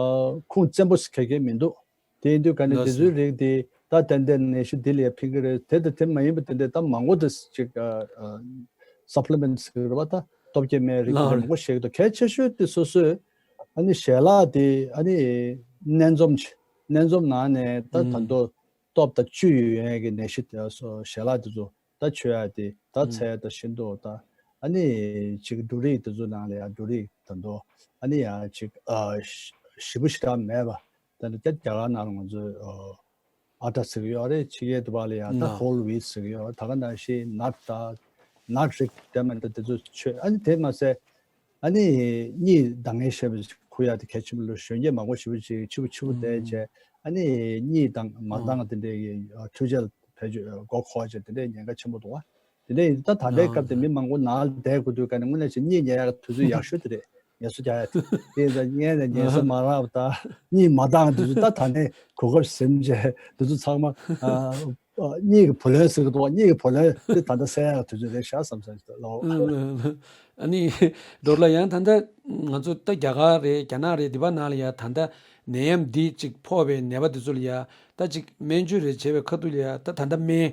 ཁུངས་བཙན་པོ་ཞིག་ག་གེ་མི་འདུག་དེ་ཡིན་དུས་ག་ནས་འདི་ཚོའི་རིགས་དེ་ད་ཏན་ཏན་ནད་གཞི་འདི་ལ་ཡང་ཕན་གྱི་རེད། དེ་དང་དེ་མ་ཡིན་པ་དེ་འདྲའི་ད་མང་པོ་དེ་ཅིག་ཨ་ཨ་སབ་ལི་མེན་ཊི་ཟེར་གྱི་རེད་པ། ད་སྟོབས་སྐྱེད་སྨན་རིགས་དེ་འདྲ་མང་པོ་བཞེས་ཀྱི་འདུག་གལ་ཆེ་ཤོས་དེ་སོ་སོས་ཨ་ནི་ཞལ་ལག་དེ་ཨ་ནི་སྣ་འཛོམས་ཅིག་སྣ་འཛོམས་ནང་ནས་ད་ད་དུང་སྟོབས་དང་བཅུད་ཡོད་ཡོད་ཀྱི་ནད་གཞི་དེ་སོ་ཞལ་ལག་དེ་ཚོ་ད་མཆོད་ཡ་དེ་ད་ཚད་ད་ཤིན་ཏུ་ད་ཨ་ནི་ཅིག་འབྲུ་རིགས་དེ་ཚོ་ནང་ལ་ཡང་འབྲུ་རིགས་ད་དུང་ཨ་ནི་ཡང་ཅིག་ཨ་ཞི་བ་ཞེ་དྲག་མེད་པ། ད་ནི་རྒྱ་རྒྱ་གར་ནང་ལ་ང་ཚོས་ཨ་ཨ་ཊ་ཟེར་གྱི་ཡོད་རེད། ཕྱི་རྒྱལ་དུ་བ་ལ་ཡང་ད་ཧོལ་ཝིཊ་ཟེར་གྱི་ཡོད་རེད། ད་ག་ནང་བཞིན་ནཊ་ད་ནཊ་རིགས་དེ་མ་ད་དེ་ཚོ་མཆོད། ཨ་ནི་དེ་མ་ཟད་ཨ་ནི་གཉིད་འདང་ངེས་ཤེས་པ་ཁུར་ཡ་དེ་གལ་ཆེན་པོ་ལོས། གཞོན་སྐྱེས་མང་པོ་ཞེ་པོ་ཅིག་ཕྱི་པོ་ཕྱི་པོ་བསྡད་བྱས་ཨ་ནི་གཉིད་འདང་མ་འདང་དེ་འདྲའི་གི་འཕྲུལ་ཆས་བེད་སྤྱོད་མགོ་འཁོར་བྱས་དེ་འདྲའི་ཉེན་ཁ་ཆེན་པོ་འདུག་བ། དེ་འདྲ་ཡིན་ད་ད་ལྟའི་སྐབས་དེ་མི་མང་པོ་ནང་ལ་བསྡད་དགོས་དུས་ག་ནས་དངོས་གནས་བྱས་གཉིད་ཉལ་ཡག་དུས་ཚོད་ཡག་ཤོས་དེ་རེད། ངལ་གསོ་རྒྱག་ཡག་དེ་ཡིན་ཙང་ངས་ནས་ཉལ་ས་མ་རག་པ་དང་གཉིད་མ་འདང་དུས་ཚོད་ད་ད་ནས་གོ་སྐབས་ཟིན་བྱས་དུས་ཚོད་ཚང་མ་ཨ་ཨ་གཉིད་ཀྱི་བུ་ལོན་ཟེར་གི་འདུག་གཉིད་ཀྱི་བུ་ལོན་དེ་ད་ལྟ་སེལ་ཡག་དུས་ཚོད་རེད་ཤག་བསམ་བསམ་ཞིག་ལོ། ཨ་ནི་ཌོག་ལ་ཡང་ད་ལྟ་ང་ཚོ་ད་རྒྱ་གར་རེད་རྒྱ་ནག་རེད་འདི་པ་ནང་ལ་ཡ་ད་ལྟ་ནད་ཡམས་འདི་ཅིག་ཕོག་པའི་ནད་པ་འདི་ཚོ་ལ་ཡ་ད་ཅིག་སྨན་བཅོས་རེད་བྱས་པའི་ཁ་ཐུག་ལ་ཡ་ད་ད་ལྟ་སྨན་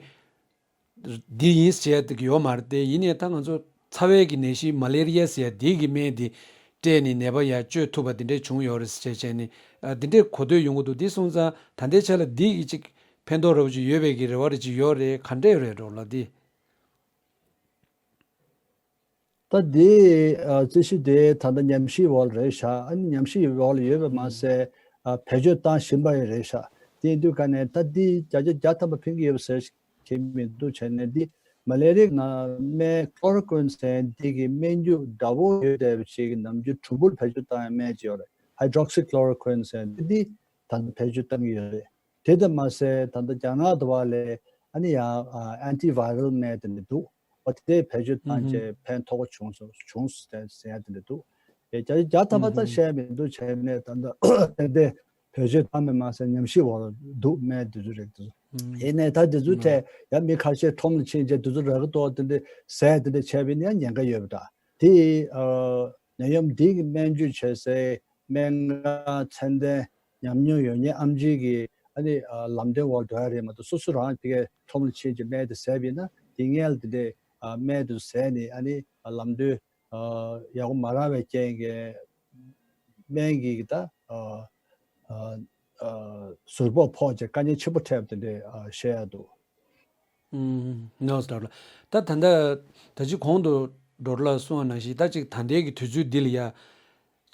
འདི་ཡིན་ཟེར་ཡ་དེ་ཡོད་མ་རེད་དེ། ཡིན་ནའི་ད་ང་ཚོ་ཚ་བའི་གི་ནད་གཞི་མ་ལེ་རི་ཡ་ཟེར་ཡ་དེ་གི་སྨན་དེ་སྤྲད་ནས་ནད་པ་ཡ་བཅོས་ཐུབ་པ་དེ་འདྲས་བྱུང་ཡོད་རེད་ཟེར་བྱས་ནས་ཨ་དེ་འདྲས་གོ་ཐོས་ཡོང་གི་འདུག་དེ་སོང་ཙང་ད་ལྟའི་ཆ་ལ་འདི་གི་ཅིག་ཕན་ཐོགས་ར་བ་ཅིག་ཡོད་པའི་གི་རེ་བ་རེ་ཅིག་ཡོད་རེད། ག་འདྲས་རེད་འགྲོ་ལ་འདི། ད་འདི་ཨ་རྩིས་ཞིབ་དེ་ད་ལྟ་ཉམས་ཞིབ་འོག་ལ་རེད་ཤག་ཨ་ནི་ཉམས་ཞིབ་འོག་ལ་ཡོད་པ་མ་ཟད་ཨ་བེད་སྤྱོད་བཏང་བཞིན་པ་ཡང་རེད་ཤག་དེ་ཡིན་དུས་ག་ནས་ད་འདི་བརྒྱ་ཆ་བརྒྱ་ཐམ་པ་ཕན་གྱི་ཡོད་པ་ཟེར་མཁན་མི་འདུག་བྱས་ནས་འདི་མ་ལེ་རིག་ནང་སྨན་ཀློ་རོ་ཀུན་ཟེར་འདི་གི་སྨན་རྒྱུ་འདྲ་བོ་ཡོད་བསྡད་པ་ཞིག་གི་ནམ་རྒྱུན་གྲུམ་བུར་བེད་སྤྱོད་བཏང་ཡ་སྨན་ཅིག་ཡོད་རེད། ཧའི་ཌྲོག་སི་ཀློ་རོ་ཀུན་ཟེར་འདི་འདི་ད་ལྟ་བེད་སྤྱོད་བཏང་གི་ཡོད་རེད། དེ་ལྟར་མ་ཟད་ད་ལྟ་རྒྱ་ནག་དུ་བ་ལས་ཨ་ནི་ཡང་ཨན་ཊི་ཝའི་རལ་སྨན་དེ་འདྲ་འདུག་འོ་དེ་བེད་སྤྱོད་བཏང་རྗེས་ཕན་ཐོགས་པ་བྱུང་སོང་བྱུང་སོང་ཟེར་ཡ་དེ་འདྲ་འདུག་ཡ་བརྒྱ་ཆ་བརྒྱ་ཐམ་པ་ད་བཤད་མི་འདུག་བྱས་ནས་ད་ལྟ་ཏན་ཏན་བེད་སྤྱོད་བཏང་མེད་མ་ཟད་ཉམས་ཞིབ་འོག་ལ་འདུག་སྨན་དེ་ཚོ་རིགས་དེ་ཚོ། ཡིན་ནའི་ད་དེ་ཚོའི་ཐད་ཡང་མི་ཁ་ཤས་ཁྲོམ་ལ་ཕྱིན་རྗེས་དེ་ཚོ་རག་གི་འདུག་དེ་འདྲ་ཟས་དེ་འདྲ་བྱས་པ་ཡིན་ན་ཡང་ཉེན་ཁ་ཡོད་པ་འདྲ། དེ་ཡིས་ནད་ཡམས་འདི་གི་སྨན་བཅོས་བྱེད་སའི་སྨན་ཁང་ཚད་ལྡན་ཉམས་མྱོང་ཡོད་མཁན་ཨེམ་ཆི་གི་ཨ་ནི་ལམ་སྟོན་འོག་འགྲོ་ཡ་རེད་མ་གཏོགས་སོ་སོ་རང་དེ་གའི་ཁྲོམ་ལ་ཕྱིན་རྗེས་སྨན་དེ་ཟས་པ་ཡིན་ན་དེ་སྔོན་ལ་དེ་འདྲའི་སྨན་དེ་ཟས་ནས་ཨ་ནི་ལམ་སྟོན་ཡག་པོ་མ་རག་པའི་རྐྱེན་གྱིས་སྨན་གྱི་ད་ཟུར་ཕོག་ཕོག་བྱས་དཀའ་ངལ་ཆེན་པོ་འཕྲད་པ་དེ་འདྲའི་བཤད་ཡ་འདུག་ཨུམ། ནོས་ཌོག་ལ། ད་ད་ལྟ་ད་ཅི་གོང་དུ་ཌོག་ལ་གསུངས་པ་ནང་བཞིན་ད་ཅིག་ད་ལྟའི་གི་དུས་ཚོད་འདི་ལ་ཡ་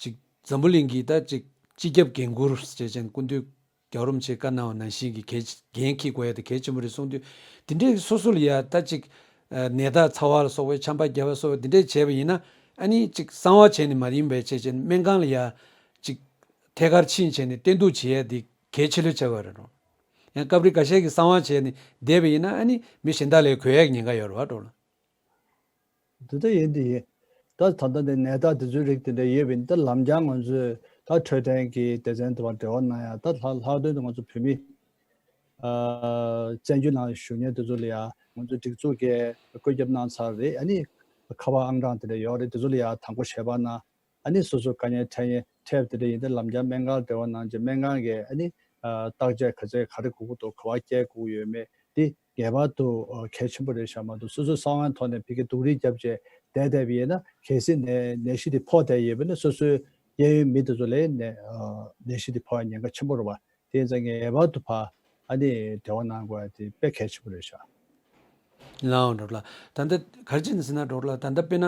ཅིག་འཛམ་བུ་གླིང་གི་ད་ཅིག་སྤྱི་ཁྱབ་འགན་འཁུར་ཟེར་བྱས་ཀྱང་སྐུ་མདུན་རྒྱལ་བ་རིན་པོ་ཆེས་བཀའ་གནང་བ་ནང་བཞིན་གྱི་གལ་འགན་འཁྱེར་དགོས་ཡ་དེ་གལ་ཆེན་པོ་རེད་གསུངས་དུས། དེ་འདྲའི་སོ་སོ་ལ་ཡ་ད་ཅིག་ནད་རྟགས་ཚ་བ་ལ་སོགས་པའི་ཆམ་པ་བརྒྱབ་པ་སོགས་པ་དེ་འདྲའི་བྱས་པ་ཡིན་ན་ཨ་ནི་ཅིག་གསང་བ་བྱས་ནས་མ་ཡིན་པའི་བྱས་བྱས་སྨན་ཁང་ལ་ཡ་ཅིག་ཐད་ཀར་ཕྱིན་བྱས་ནས་བསྟེན་གཏུག་བྱེད་ཡ་དེ་གལ་ཆེ་ལོས་ཆགས་པ་རེད་རོ། ཡང་སྐབས་རེ་འགའ་ཤས་ཀྱིས་གསང་བ་བྱས་ནས་བསྡད་པ་ཡིན་ན་ཨ་ནི་མི་གཞན་དག་ལས་འགོས་ཡག་ཉེན་ཁ་ཡོད་རེད་བ་འགྲོ་ལ། འདི་ལྟ་ཡིན་འདི་ཡིན། ད་ད་ལྟ་འདི་ནད་རྟགས་འདི་ཚོའི་རིགས་དེ་འདྲ་ཡོད་པ་ཡིན་ད་ལམ་རྒྱང་ང་ཚོས་ད་འཕྲོད་བསྟེན་གྱི་སྡེ་ཚན་དུ་བ་འབྲེལ་བ་གནང་ཡ་ད་ལྷག་ལྷག་དོན་དུ་ང་ཚོ་བོད་མི་བཙན་བྱོལ་ནང་བཞུགས་མཁན་དེ་ཚོ་ལ་ཡ་ང་ཚོ་སྒྲིག་འཛུགས་ཀྱིས་བཀོད་ཁྱབ་གནང་ཚར་རེད། ཨ་ནི་ཁ་པར་ཨང་གྲངས་དེ་འདྲ་ཡོད་རེད། དེ་ཚོ་ལ་ཡ་དང་པོ་ཞལ་པར་གནང་། ཨ་ནི་སོ་སོ་དཀའ་ངལ་འཕྲད་ཡས་འཕྲད་དེ་འདྲ་ཡིན་ཏེ་ལམ་རྒྱང་སྨན་ཁང་འབྲེལ་བ་གནང་རྗེས་སྨན་ཁང་གིས་ཨ་ནི་བརྟག་དཔྱད་ག་ཚད་ག་རེ་དགོས་ཀྱི་འདུག་ག་པར་སྐྱེལ་དགོས་ཀྱི་ཡོད་མེད་དེ་ངེས་པར་དུ་གལ་ཆེན་པོ་རེད་ཤག་མ་གཏོགས་སོ་སོའི་གསང་བའི་ཐོག་ནས་ཕ་གི་སྡུག་རུས་བརྒྱབ་བྱས་བསྡད་བསྡད་པ་ཡིན་ན་གལ་སྲིད་ནད་ནད་གཞི་དེ་ཕོག་བསྡད་ཡོད་པ་ན་སོ་སོའི་ གཡས་གཡོན་མི་དེ་ཚོ་ལ་ནད་ཨ་ནད་གཞི་དེ་ཕོག་ཡ་ཉེན་ཁ་ཆེན་པོ་རེད་བ། དེ་ཡིན་ཙང་ངེས་པར་དུ་ཕར་ཨ་ནི་འབྲེལ་བ་གནང་དགོས་ཡ་དེ་དཔེ་གལ་ཆེན་པོ་རེད་ཤག་ལའང་འགྲོ་ལ། ད་ལྟ་ག་རེ་བྱས་ནས་ཟེར་ན་འགྲོ་ལ། ད་ལྟ་དཔེར་ན་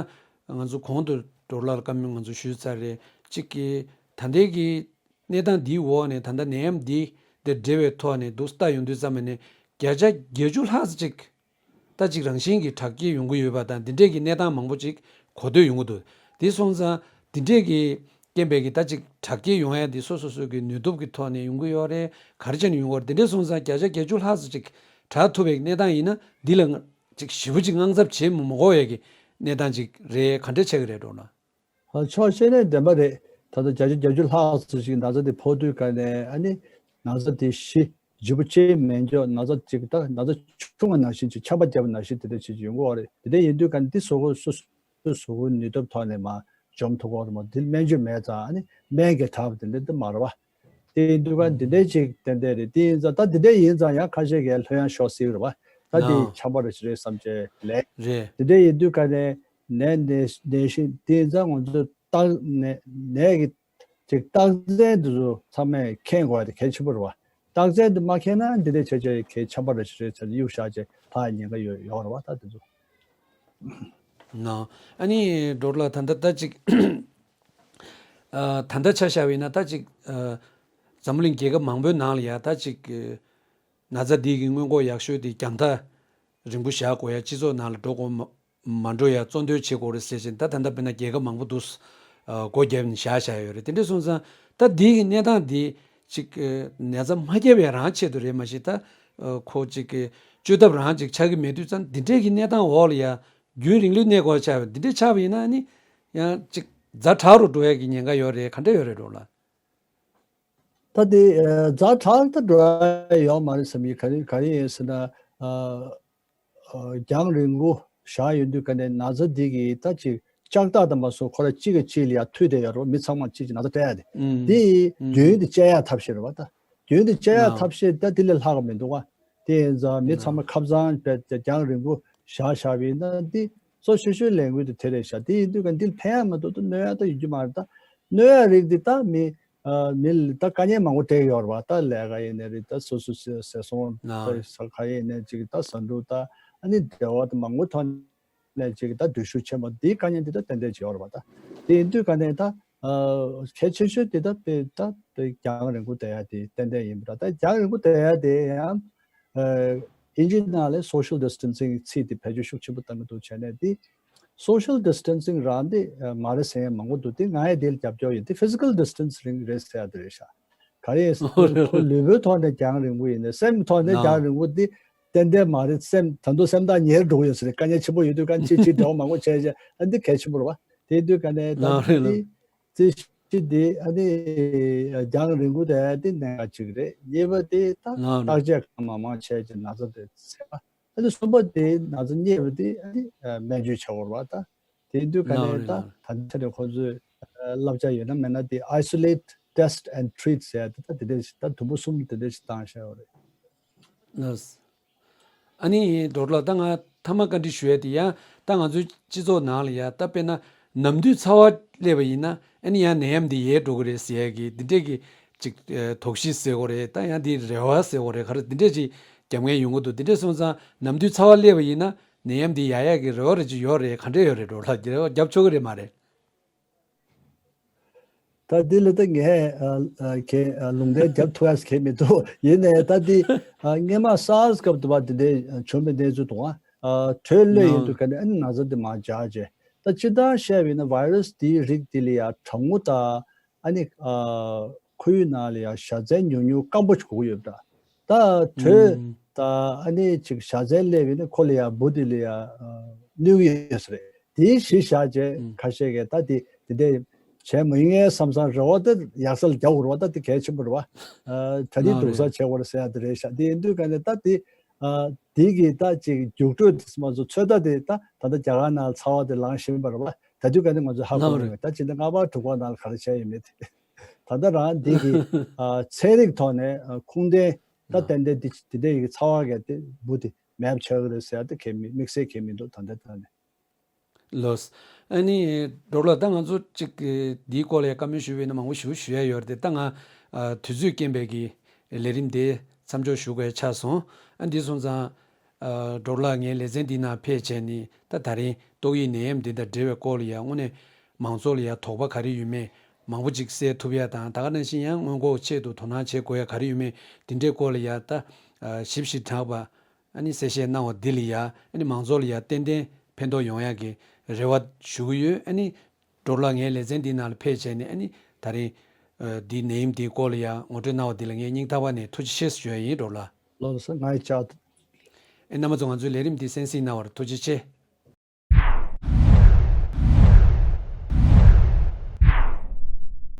ང་ཚོ་གོང་དུ་འགྲོ་ལ་བཀའ་མོལ་ང་ཚོ་ཞུས་ཚར་རེད། གཅིག་གི་ད་ལྟའི་གི་གནས་སྟངས་འདིའི་འོག་ནས་ད་ལྟ་ནད་ཡམས་འདི་དང་འབྲེལ་བའི་ཐོག་ནས་འདུག་ལྟ་ཡོང་དུས་ཙམ་པ་ནས་བརྒྱ་ཆ་བརྒྱད་ཅུ་ལྷག་ཙམ་ཅིག་ད་ཅིག་རང་བཞིན་གྱིས་དྲག་སྐྱེད་ཡོང་གི་ཡོད་པ་དང་། འདི་འདྲས་ཀྱི་གནས་སྟངས་མང་པོ་ཅིག་གོ་ཐོས་ཡོང་གི་འདུག་དེ་སོང་ཙང་འདི་འདྲས་ཀྱི་རྐྱེན་པས་ཀྱི་ད་ཅིག་དྲག་སྐྱེད་ཡོང་ཡ་འདི་སོ་སོ་སོ་གི་ནུས་སྟོབས་ཀྱི་ཐོག་ནས་ཡོང་གི་ཡོད་རེད། ག་རེ་བྱས་ནས་ཡོང་གི་ཡོད་རེད། འདི་འདྲས་སོང་ཙང་བརྒྱ་ཆ་བརྒྱད་ཅུ་ལྷག་ཙམ་ཅིག་དྲག་ཐུབ་པའི་གནས་སྟངས་ཡིན་ན་འདི་ལ་ང་ཅིག་ཞེ་པོ་ཅིག་དངངས་འཚབ་བྱེད་མི་དགོས་ཡ་གི་གནས་སྟངས་ཅིག་རེད། ག་འདྲས་ཆགས་ཀྱི་རེད་འགྲོ་ན། ཨ་ཕྱོགས་གཅིག་ནས་བདེན་པ་རེད། ད་ལྟ་བརྒྱ་ཆ་བརྒྱད་ཅུ་ལྷག་ཙམ་ཞིག་ན་ཚ་དེ་ཕོག་དུས་ག་ནས་ཨ་ནི་ན་ཚ་དེ་ཞི་ལྗིད་པོ་ཅིག་མེད་འཇོག་ན་ཚ་ཅིག་ད་ན་ཚ་ཆུང་བ་ནང་བཞིན་ཅིག་ཆར་པ་བརྒྱབ་པ་ནང་བཞིན་དེ་འདྲ་ཅིག་ཡོང་གི་ཡོད་རེད། དེ་འདྲ་ཡིན་དུས་ག་ནས་དེ་གཟུགས་པོ་སོ་སོའི་གཟུགས་པོའི་ནུས་སྟོབས་ཐོག་ནས་མར་འཇོམས་ཐུབ་ཀྱི་ཡོད་རེད་མོ། དེ་སྨན་བཅོས་མེད་ཙང་ཨ་ནི་སྨན་གྱིས་དྲག་པ་དེ་འདྲ་དེ་མ་རེད་བ། དེ་ཡིན་དུས་ག་འདི་འདྲའི་ཅིག་ཏན་ཏན་རེད། དེ་ཡིན་ཙང་ད་འདི་འདྲའི་ཡིན་ཙང་ཡང་ཁ་ཤས་ཀྱིས་ལྷོད་ཡངས་ཤོར་སྲིད་རེད་བ། ད་དེ་ཆམ་པ་རེ་ཞིག་རེད་བསམ་བྱས་ལས། རེད། འདི་འདྲའི་ཡིན་དུས་ག་ནས་ནད་ནད་ནད་གཞི་དེ་ཡིན་ཙང་ང་ཚོ་རྟགས་ནད་ནད་ཀྱི་ཅིག་རྟགས་མཚན་དེ་ཚོ་ཚང་མས་མཁྱེན་དགོས་པ་དེ་གལ་ཆེན་པོ་རེད་བ། རྟགས་མཚན་དེ་མ་མཁྱེན་ན་འདི་འདྲའི་བྱས་བྱས་ཁའི་ཆམ་པ་རེ་ཞིག་རེད་ཟེར་ནས་གཡུག་བཞག་བྱས་ཕར་ཉེན་ཁ་ཡོད་ཡོད་རེད་བ། ད་དེ་ཚོ། ན། ཨ་ནི་འགྲོ་ལ་ད་ལྟ་ད་ཅིག་ཨ་ད་ལྟ་ཆ་བཞག་པ་ཡིན་ན་ད་ཅིག་ཨ་འཛམ་བུ་གླིང་རྒྱལ་ཁབ་མང་པོའི་ནང་ལ་ཡ་ད་ཅིག་ཨ་ན་ཚ་འདི་གི་སྔོན་འགོག་ཡག་ཤོས་དེ་རྒྱང་ཐག་རིང་པོ་བཞག་དགོས་ཡ། སྤྱི་ཚོགས་ནང་ལ་འགྲོ་དགོས་མ་མ་འགྲོ་ཡ་གཙོ་འདོན་བྱེད་དགོས་རེད་ཟེར་བཞིན། ད་ད་ལྟ་དཔེར་ན་རྒྱལ་ཁབ་མང་པོ་འདུག་ཨ་སྒོ་བརྒྱབ་ནས་བཞག་བཞག་ཡོད་རེད། དེ་འདྲ་སོང་ཙང་ད་འདི་གི་གནས་སྟངས་འདི་ཅིག་ཨ་ན་ཚ་མ་བརྒྱབ་པའི་རང་ཆེད་དུ་རེད་མ་གཞི་ད་ཨ་ཁོ་ཅིག་གི་བཅོས་ཐབས་རང་ཅིག་ཆགས་ཀྱི་མེད་དུས་ཙང་། འདི་འདྲས་ཀྱི་གནས་སྟངས་འོག་ལ་ཡ་རྒྱུན་རིང་ལོས་གནས་དགོས་ཆགས་པ་འདི་འདྲས་ཆགས་པ་ཡིན་ན་ནི་ཡང་ཅིག་ཛ་དྲག་རུ་འགྲོ་ཡ་གི་ཉེན་ཁ་ཡོད་རེད། ག་འདྲ་ཡོད་རེད་འགྲོ་ལ། ད་དེ་ཨ་ཛ་དྲག་ད་འགྲོ་ཡ་ཡོད་མ་རེད་བསམ་གྱི། ག་རེ་ག་རེ་ཡིན་ཟེར་ན་ཨ་ཨ་རྒྱང་རིང་པོ་བཞག་ཡོང་དུས་ག་ནས་ན་ཚ་འདི་གི་ད་ཅིག་ལྕགས་ཐག་དང་མ་སོགས་ཁོ་ར་གཅིག་གིས་གཅིག་ལ་ཡ་མཐུད་བསྡད་ཡོད་རེད། མི་ཚང་མ་གཅིག་གཅིག་ན་ཚ་སྤྲད་ཡ་དེ། ཨུམ། དེ་ཨུམ། རྒྱུན་དུ་བཅད་ཡ་ཐབས་ཤེས་རེད་བ། ད་རྒྱུན་དུ་བཅད་ཡ་ན། ཐབས་ཤེས་ད་དེ་ལས་ལྷག་གི་མི་འདུག་བ། དེ་ཡིན་ཙང་མི་ཚང་མ་ཁ་བཟང་བྱས་རྒྱང་རིང་པོ་བཞག་བཞག་པ་ཡིན་ན་འདི་གཙོ་ཆེ་ཤོས་ལས་འགུལ་དེ་དེ་རེད་ཤག་དེ་ཡིན་དུས་ག་འདི་ལ་ཕན་ཡ་མ་གཏོགས་ད་གནོད་ཡ་ད་ཡོད་རྒྱུ་མ་རེད། ད་གནོད་ཡ་རིགས་འདི་ད་མི་ཨ་མི་ལ་ད་དཀའ་ངལ་མང་པོ་སྤྲད་ཡོད་རེད་བ། ད་ལས་ཀ་ཡིན་ནའི་རེད། ད་སོ་སོ་སོའི་ཟས་ཟ་ཡ་ན། ས་ཁ་ཡིན་ནའི་ཅིག་ད་ཟ་འབྲུ་ད་ཨ་ནི་འབྲེལ་བ་ད་མང་པོ་ཐོག་ནས་ཅིག་ད་འགྲུལ་བཞུད་ཆེན་པོ་འདིའི་དཀའ་ངལ་འདི་ད་ཏན་ཏན་ཅིག་ཡོད་རེད་བ། ད་དེ་ཡིན་དུས་ག་ནས་ད་ཨ་གལ་ཆེ་ཤོས་དེ་ད་དཔེ་ད་དཔེ་རྒྱང་རིང་པོ་བསྡད་ཡ་དེ་ཏན་ཏན་ཡིན་པ་རེད། ད་རྒྱང་རིང་པོ་བསྡད་ཡ་དེ་ཡང་ཨ་ཨིན་ཇི་ནང་ལ་social distancing་ཚིག་དེ་བེད་སྤྱོད་ཤུགས་ཆེན་པོ་བཏང་གི་འདུག་བྱས་ནས་དེ་social distancing་རང་དེ་ཨ་མ་རེད་ཟེར་མཁན་མང་པོ་འདུག་དེ་ང་ཡང་དེ་ལ་རྒྱབ་སྐྱོར་ཡོད། དེ་physical distancing་རེད་ཟེར་ཡ་དེ་རེད་ཤག་ག་རེ་ཡིན་ཟེར་ན་ཁོ་ལུས་པོའི་ཐོག་ནས་རྒྱང་རིང་པོ་ཡིན་ནའི་སེམས་ཐོག་ནས་རྒྱང་རིང་པོ་འདི་ཏན་ཏན་མ་རེད། སེམས་ད་དུང་སེམས་ཐག་ཉེ་རུ་འགྲོ་གི་ཡོད་ས་རེད། དཀའ་ངལ་ཆེན་པོ་ཡོད་དུས་ག་ཅིག་ཅིག་འབྲེལ་བ་མང་པོ་བྱས་བྱས་ཨ་འདི་གལ་ཆེན་པོ་རེད་བ། དེ་དུས་ག་ནས་ད་ལ་རེད་ལ། འདི་རྩིས་གཞི་འདི་ཨ་ནི་རྒྱང་རིང་པོ་དེ་འདི་གནད་འགག་ཅིག་རེད། གཉིས་པ་དེ་ད་ལ་རེད། བརྟག་དཔྱད་གང་མང་མང་བྱས་བྱས་ན་ཚ་དེ་སེལ་བ། ཨ་ནི་གསུམ་པ་དེ་ན་ཚ་རྙེད་པ་དེ་ཨ་ནི་སྨན་བཅོས་བྱ་དགོས་རེད་བ། ད་དེ་དུས་ག་ལ་ནས་རེད་ད་ལ་རེད། ད་ཆ་ནས་ཁོ་ཚོས་བསླབ་བྱ་ཡོད་ན་མེད་ན་དེ་isolate, test and treat ཟེར་ཡ་དེ་ད་དེ་འདྲ་ཞིག་ད་དུམ་བུ་གསུམ་དེ་འདྲ་ཞིག་བཏང་བཞག་ཡོད་རེད། ལགས། ཨ་ནི་རྡོར་ལགས་ད་ང་མཐའ་མ་བཀའ་འདྲི་ཞུ་ཡ་དེ་ཡང་ད་ང་ཚོའི་སྤྱི་ཚོགས་ནང་ལ་ཡ་ད་དཔེར་ན་ནམ་དུས་ཚ་བ་སླེབས་པ་ཡིན་ན་ཨ་ནི་ཡང་ནད་ཡམས་འདི་ཡལ་འགྲོ་གི་རེད་ཟེར་ཡ་གི་འདི་འདྲས་ཀྱི་ཅིག་ཨ་དོགས་གཞི་ཟེར་དགོས་རེད། ད་ཡང་འདི་རེ་བ་ཟེར་དགོས་རེད། ག་རེ་འདི་འདྲས་ཅིག་རྒྱབ་མཁན་ཡོང་གི་འདུག་འདི་འདྲས་སོང་ཙང་ནམ་དུས་ཚ་བ་སླེབས་པ་ཡིན་ན་ནད་ཡམས་འདི་ཡལ་ཡག་གི་རེ་བ་རེ་ཅིག་ཡོད་རེད། ག་འདྲས་ཡོད་རེད། རྡོར་ལགས་རེ་བ་རྒྱབ་ཆོག་གི་རེད་མ་རེད། ད་འདི་ལ་ད་ངས་ཨ་ཨ་གས་ཨ་ལུང་འདྲེན་རྒྱབ་ཐུབ་ཡག་གས་མི་འདུག་ཡིན་ནའི་ད་འདི་ཨ་སྔས་མ་སཱར་སི་སྐབས་དུ་བ་འདི་འདྲའི་བྱུང་བའི་གནས་ཚུལ་དང་ཨ་དྲོད་གློད་ཡིན་དུས་ག་ནས་ཨ་ནི་ན་ཚ་འདི་མར་འཇགས་བྱས། ད་སྤྱིར་བཏང་བཤད་པ་ཡིན་ན་བྷའི་རུ་སི་འདིའི་རིགས་འདི་ལ་ཡ་གྲང་མོ་དང་ཨ་ནི་ཨ་ཁོར་ཡུག་ནང་ལ་ཡ་བཞའ་ཚན་ཉུང་ཉུང་སྐམ་པོ་ཞིག་དགོས་ཀྱི་ཡོད་པ་འདྲ། ད་དྲོད་ཨུམ། ད་ཨ་ནི་ཅིག་བཞའ་ཚན་སླེབས་ཡིན་ན་ཁོ་ལ་ཡ་འབུ་དེ་ལ་ཡ་ཨ་གནོད་ཀྱི་ཡོད་ས་རེད། དེའི་གཞི་བཞག་བྱས་ཨུམ། ཁ་ཤས་ཀྱིས་ད་དེ་དེ་འདྲས་བྱས་མ་ཡིན་ངས་བསམ་བསམ་རེ་བ་ད་ཡག་ས་ལ་རྒྱག་དགོས་རེད་བ། ད་དེ་གལ་ཆེན་པོ་རེད་བ། ཨ་གྲ་སྒྲིག་ལགས་སྡུག་ས་རེད། བྱེད་དགོས་རེད་ཟེར་ཡ་དེ་རེད་ཤག་དེ་ཡིན་དུས་ག་ནས་ད་དེ་ཨ་དེ་གི་ད་ཅིག་རྒྱུགས་སྤྲོད་དེ་མ་གཏོགས་ཚོད་ལྟ་དེ་ད་ད་ལྟ་རྒྱ་གར་ནང་ཚ་བ་དེ་ལངས་བཞིན་པ་རེད་བ། ད་དུས་ག་ནས་ང་ཚོས་ཧ་གོ་ལགས་མི་རེད། ཡོད། ད་ཕྱི་ཟླ་ལྔ་པ་དྲུག་པ་ནང་ལ་ག་རེ་བྱས་ཡོད་མེད་དེ། ད་ལྟ་རང་འདི་གི་ཨ་ཚན་རིག་ཐོག་ནས་ཨ་ཁུངས་ལྡན་ད་ལགས། ཏན་ཏན་འདི་འདི་འདྲའི་ཡི་གེ་ཚ་བ་གས་དེ་འབུ་དེ་མེད་པ་ཆགས་ཀྱི་རེད་ཟེར་ཡ་དེ་གས་མི་དམིགས་བསལ་གས་མི་འདུག་ད་ལྟ་ད་ནས། ལོས། ཨ་ནི་ཌོ་ལར་ད་ང་ཚོ་གཅིག་གི་འདིའི་སྐོར་ལ་ཡ་བཀའ་མོལ་ཞུ་བས་ན་མང་པོ་ཞུ་ཞུ་ཡ་ཡོད་རེད་དེ། ད་ང་ཨ་དུས་ཚོད་རྐྱེན་པས་ཀྱི་ལས་རིམ་དེ་མཚམས་འཇོག་ཞུ་དགོས་ཆགས་སོང་། ཨ་འདི་སོང་ཙང་ཨ་ཌོ་ལར་ངའི་ལེ་ཚན་འདི་ནང་ཕེབས་བྱས་ནས་ད་ད་རིང་ཏོག་དབྱིབས་ནད་ཡམས་འདི་དང་འབྲེལ་བའི་སྐོར་ལ་ཡ་དངོས་གནས་མང་ཚོགས་ལ་ཡ་དོགས་པ་ག་རེ་ཡོད་མེད་མང་པོ་ཅིག་སེལ་ཐུབ་ཡ་དང་། ད་ག་ནང་བཞིན་ཡང་སྔོན་འགོག་ཆེད་དུ་དོ་སྣང་བྱེད་དགོས་ཡ་ག་རེ་ཡོད་མེད་འདི་འདྲའི་སྐོར་ལ་ཡ་ད་ཨ་ཞིབ་ཞིབ་དྲག་པ་ཨ་ནི་གསལ་བཤད་གནང་བ་འདི་ལ་ཡ་ཨ་ནི་མང་ཚོགས་ལ་ཡ་ཏན་ཏན་ཕན་ཐོགས་ཡོང་ཡ་གི་རེ་བ་ཞུ་གི་ཡོད། ཨ་ནི་ཌོ་ལར་ངའི་ལེ་ཚན་འདི་ནང་ལ་ཕེབས་བྱས་ནས་ཨ་ནི་ད་རིང་ཨ་འདི་ནད་ཡམས་འདིའི་སྐོར་ལ་ཡ་ངོ་སྤྲོད་གནང་བ་འདི་ལ་ངས་སྙིང་ཐག་པ་ནས་ཐུགས་རྗེ་ཆེ་ཞུ་ཡ་ཡིན། ཌོ་ལར། ལགས་སོ། ང་ཡི་ལྕགས། ཨེ་རྣམ་པ་ཚོ་ང་ཚོའི་ལས་རིམ་འདི་གསན་གཟིགས་གནང་བར་ཐུགས་རྗེ་ཆེ།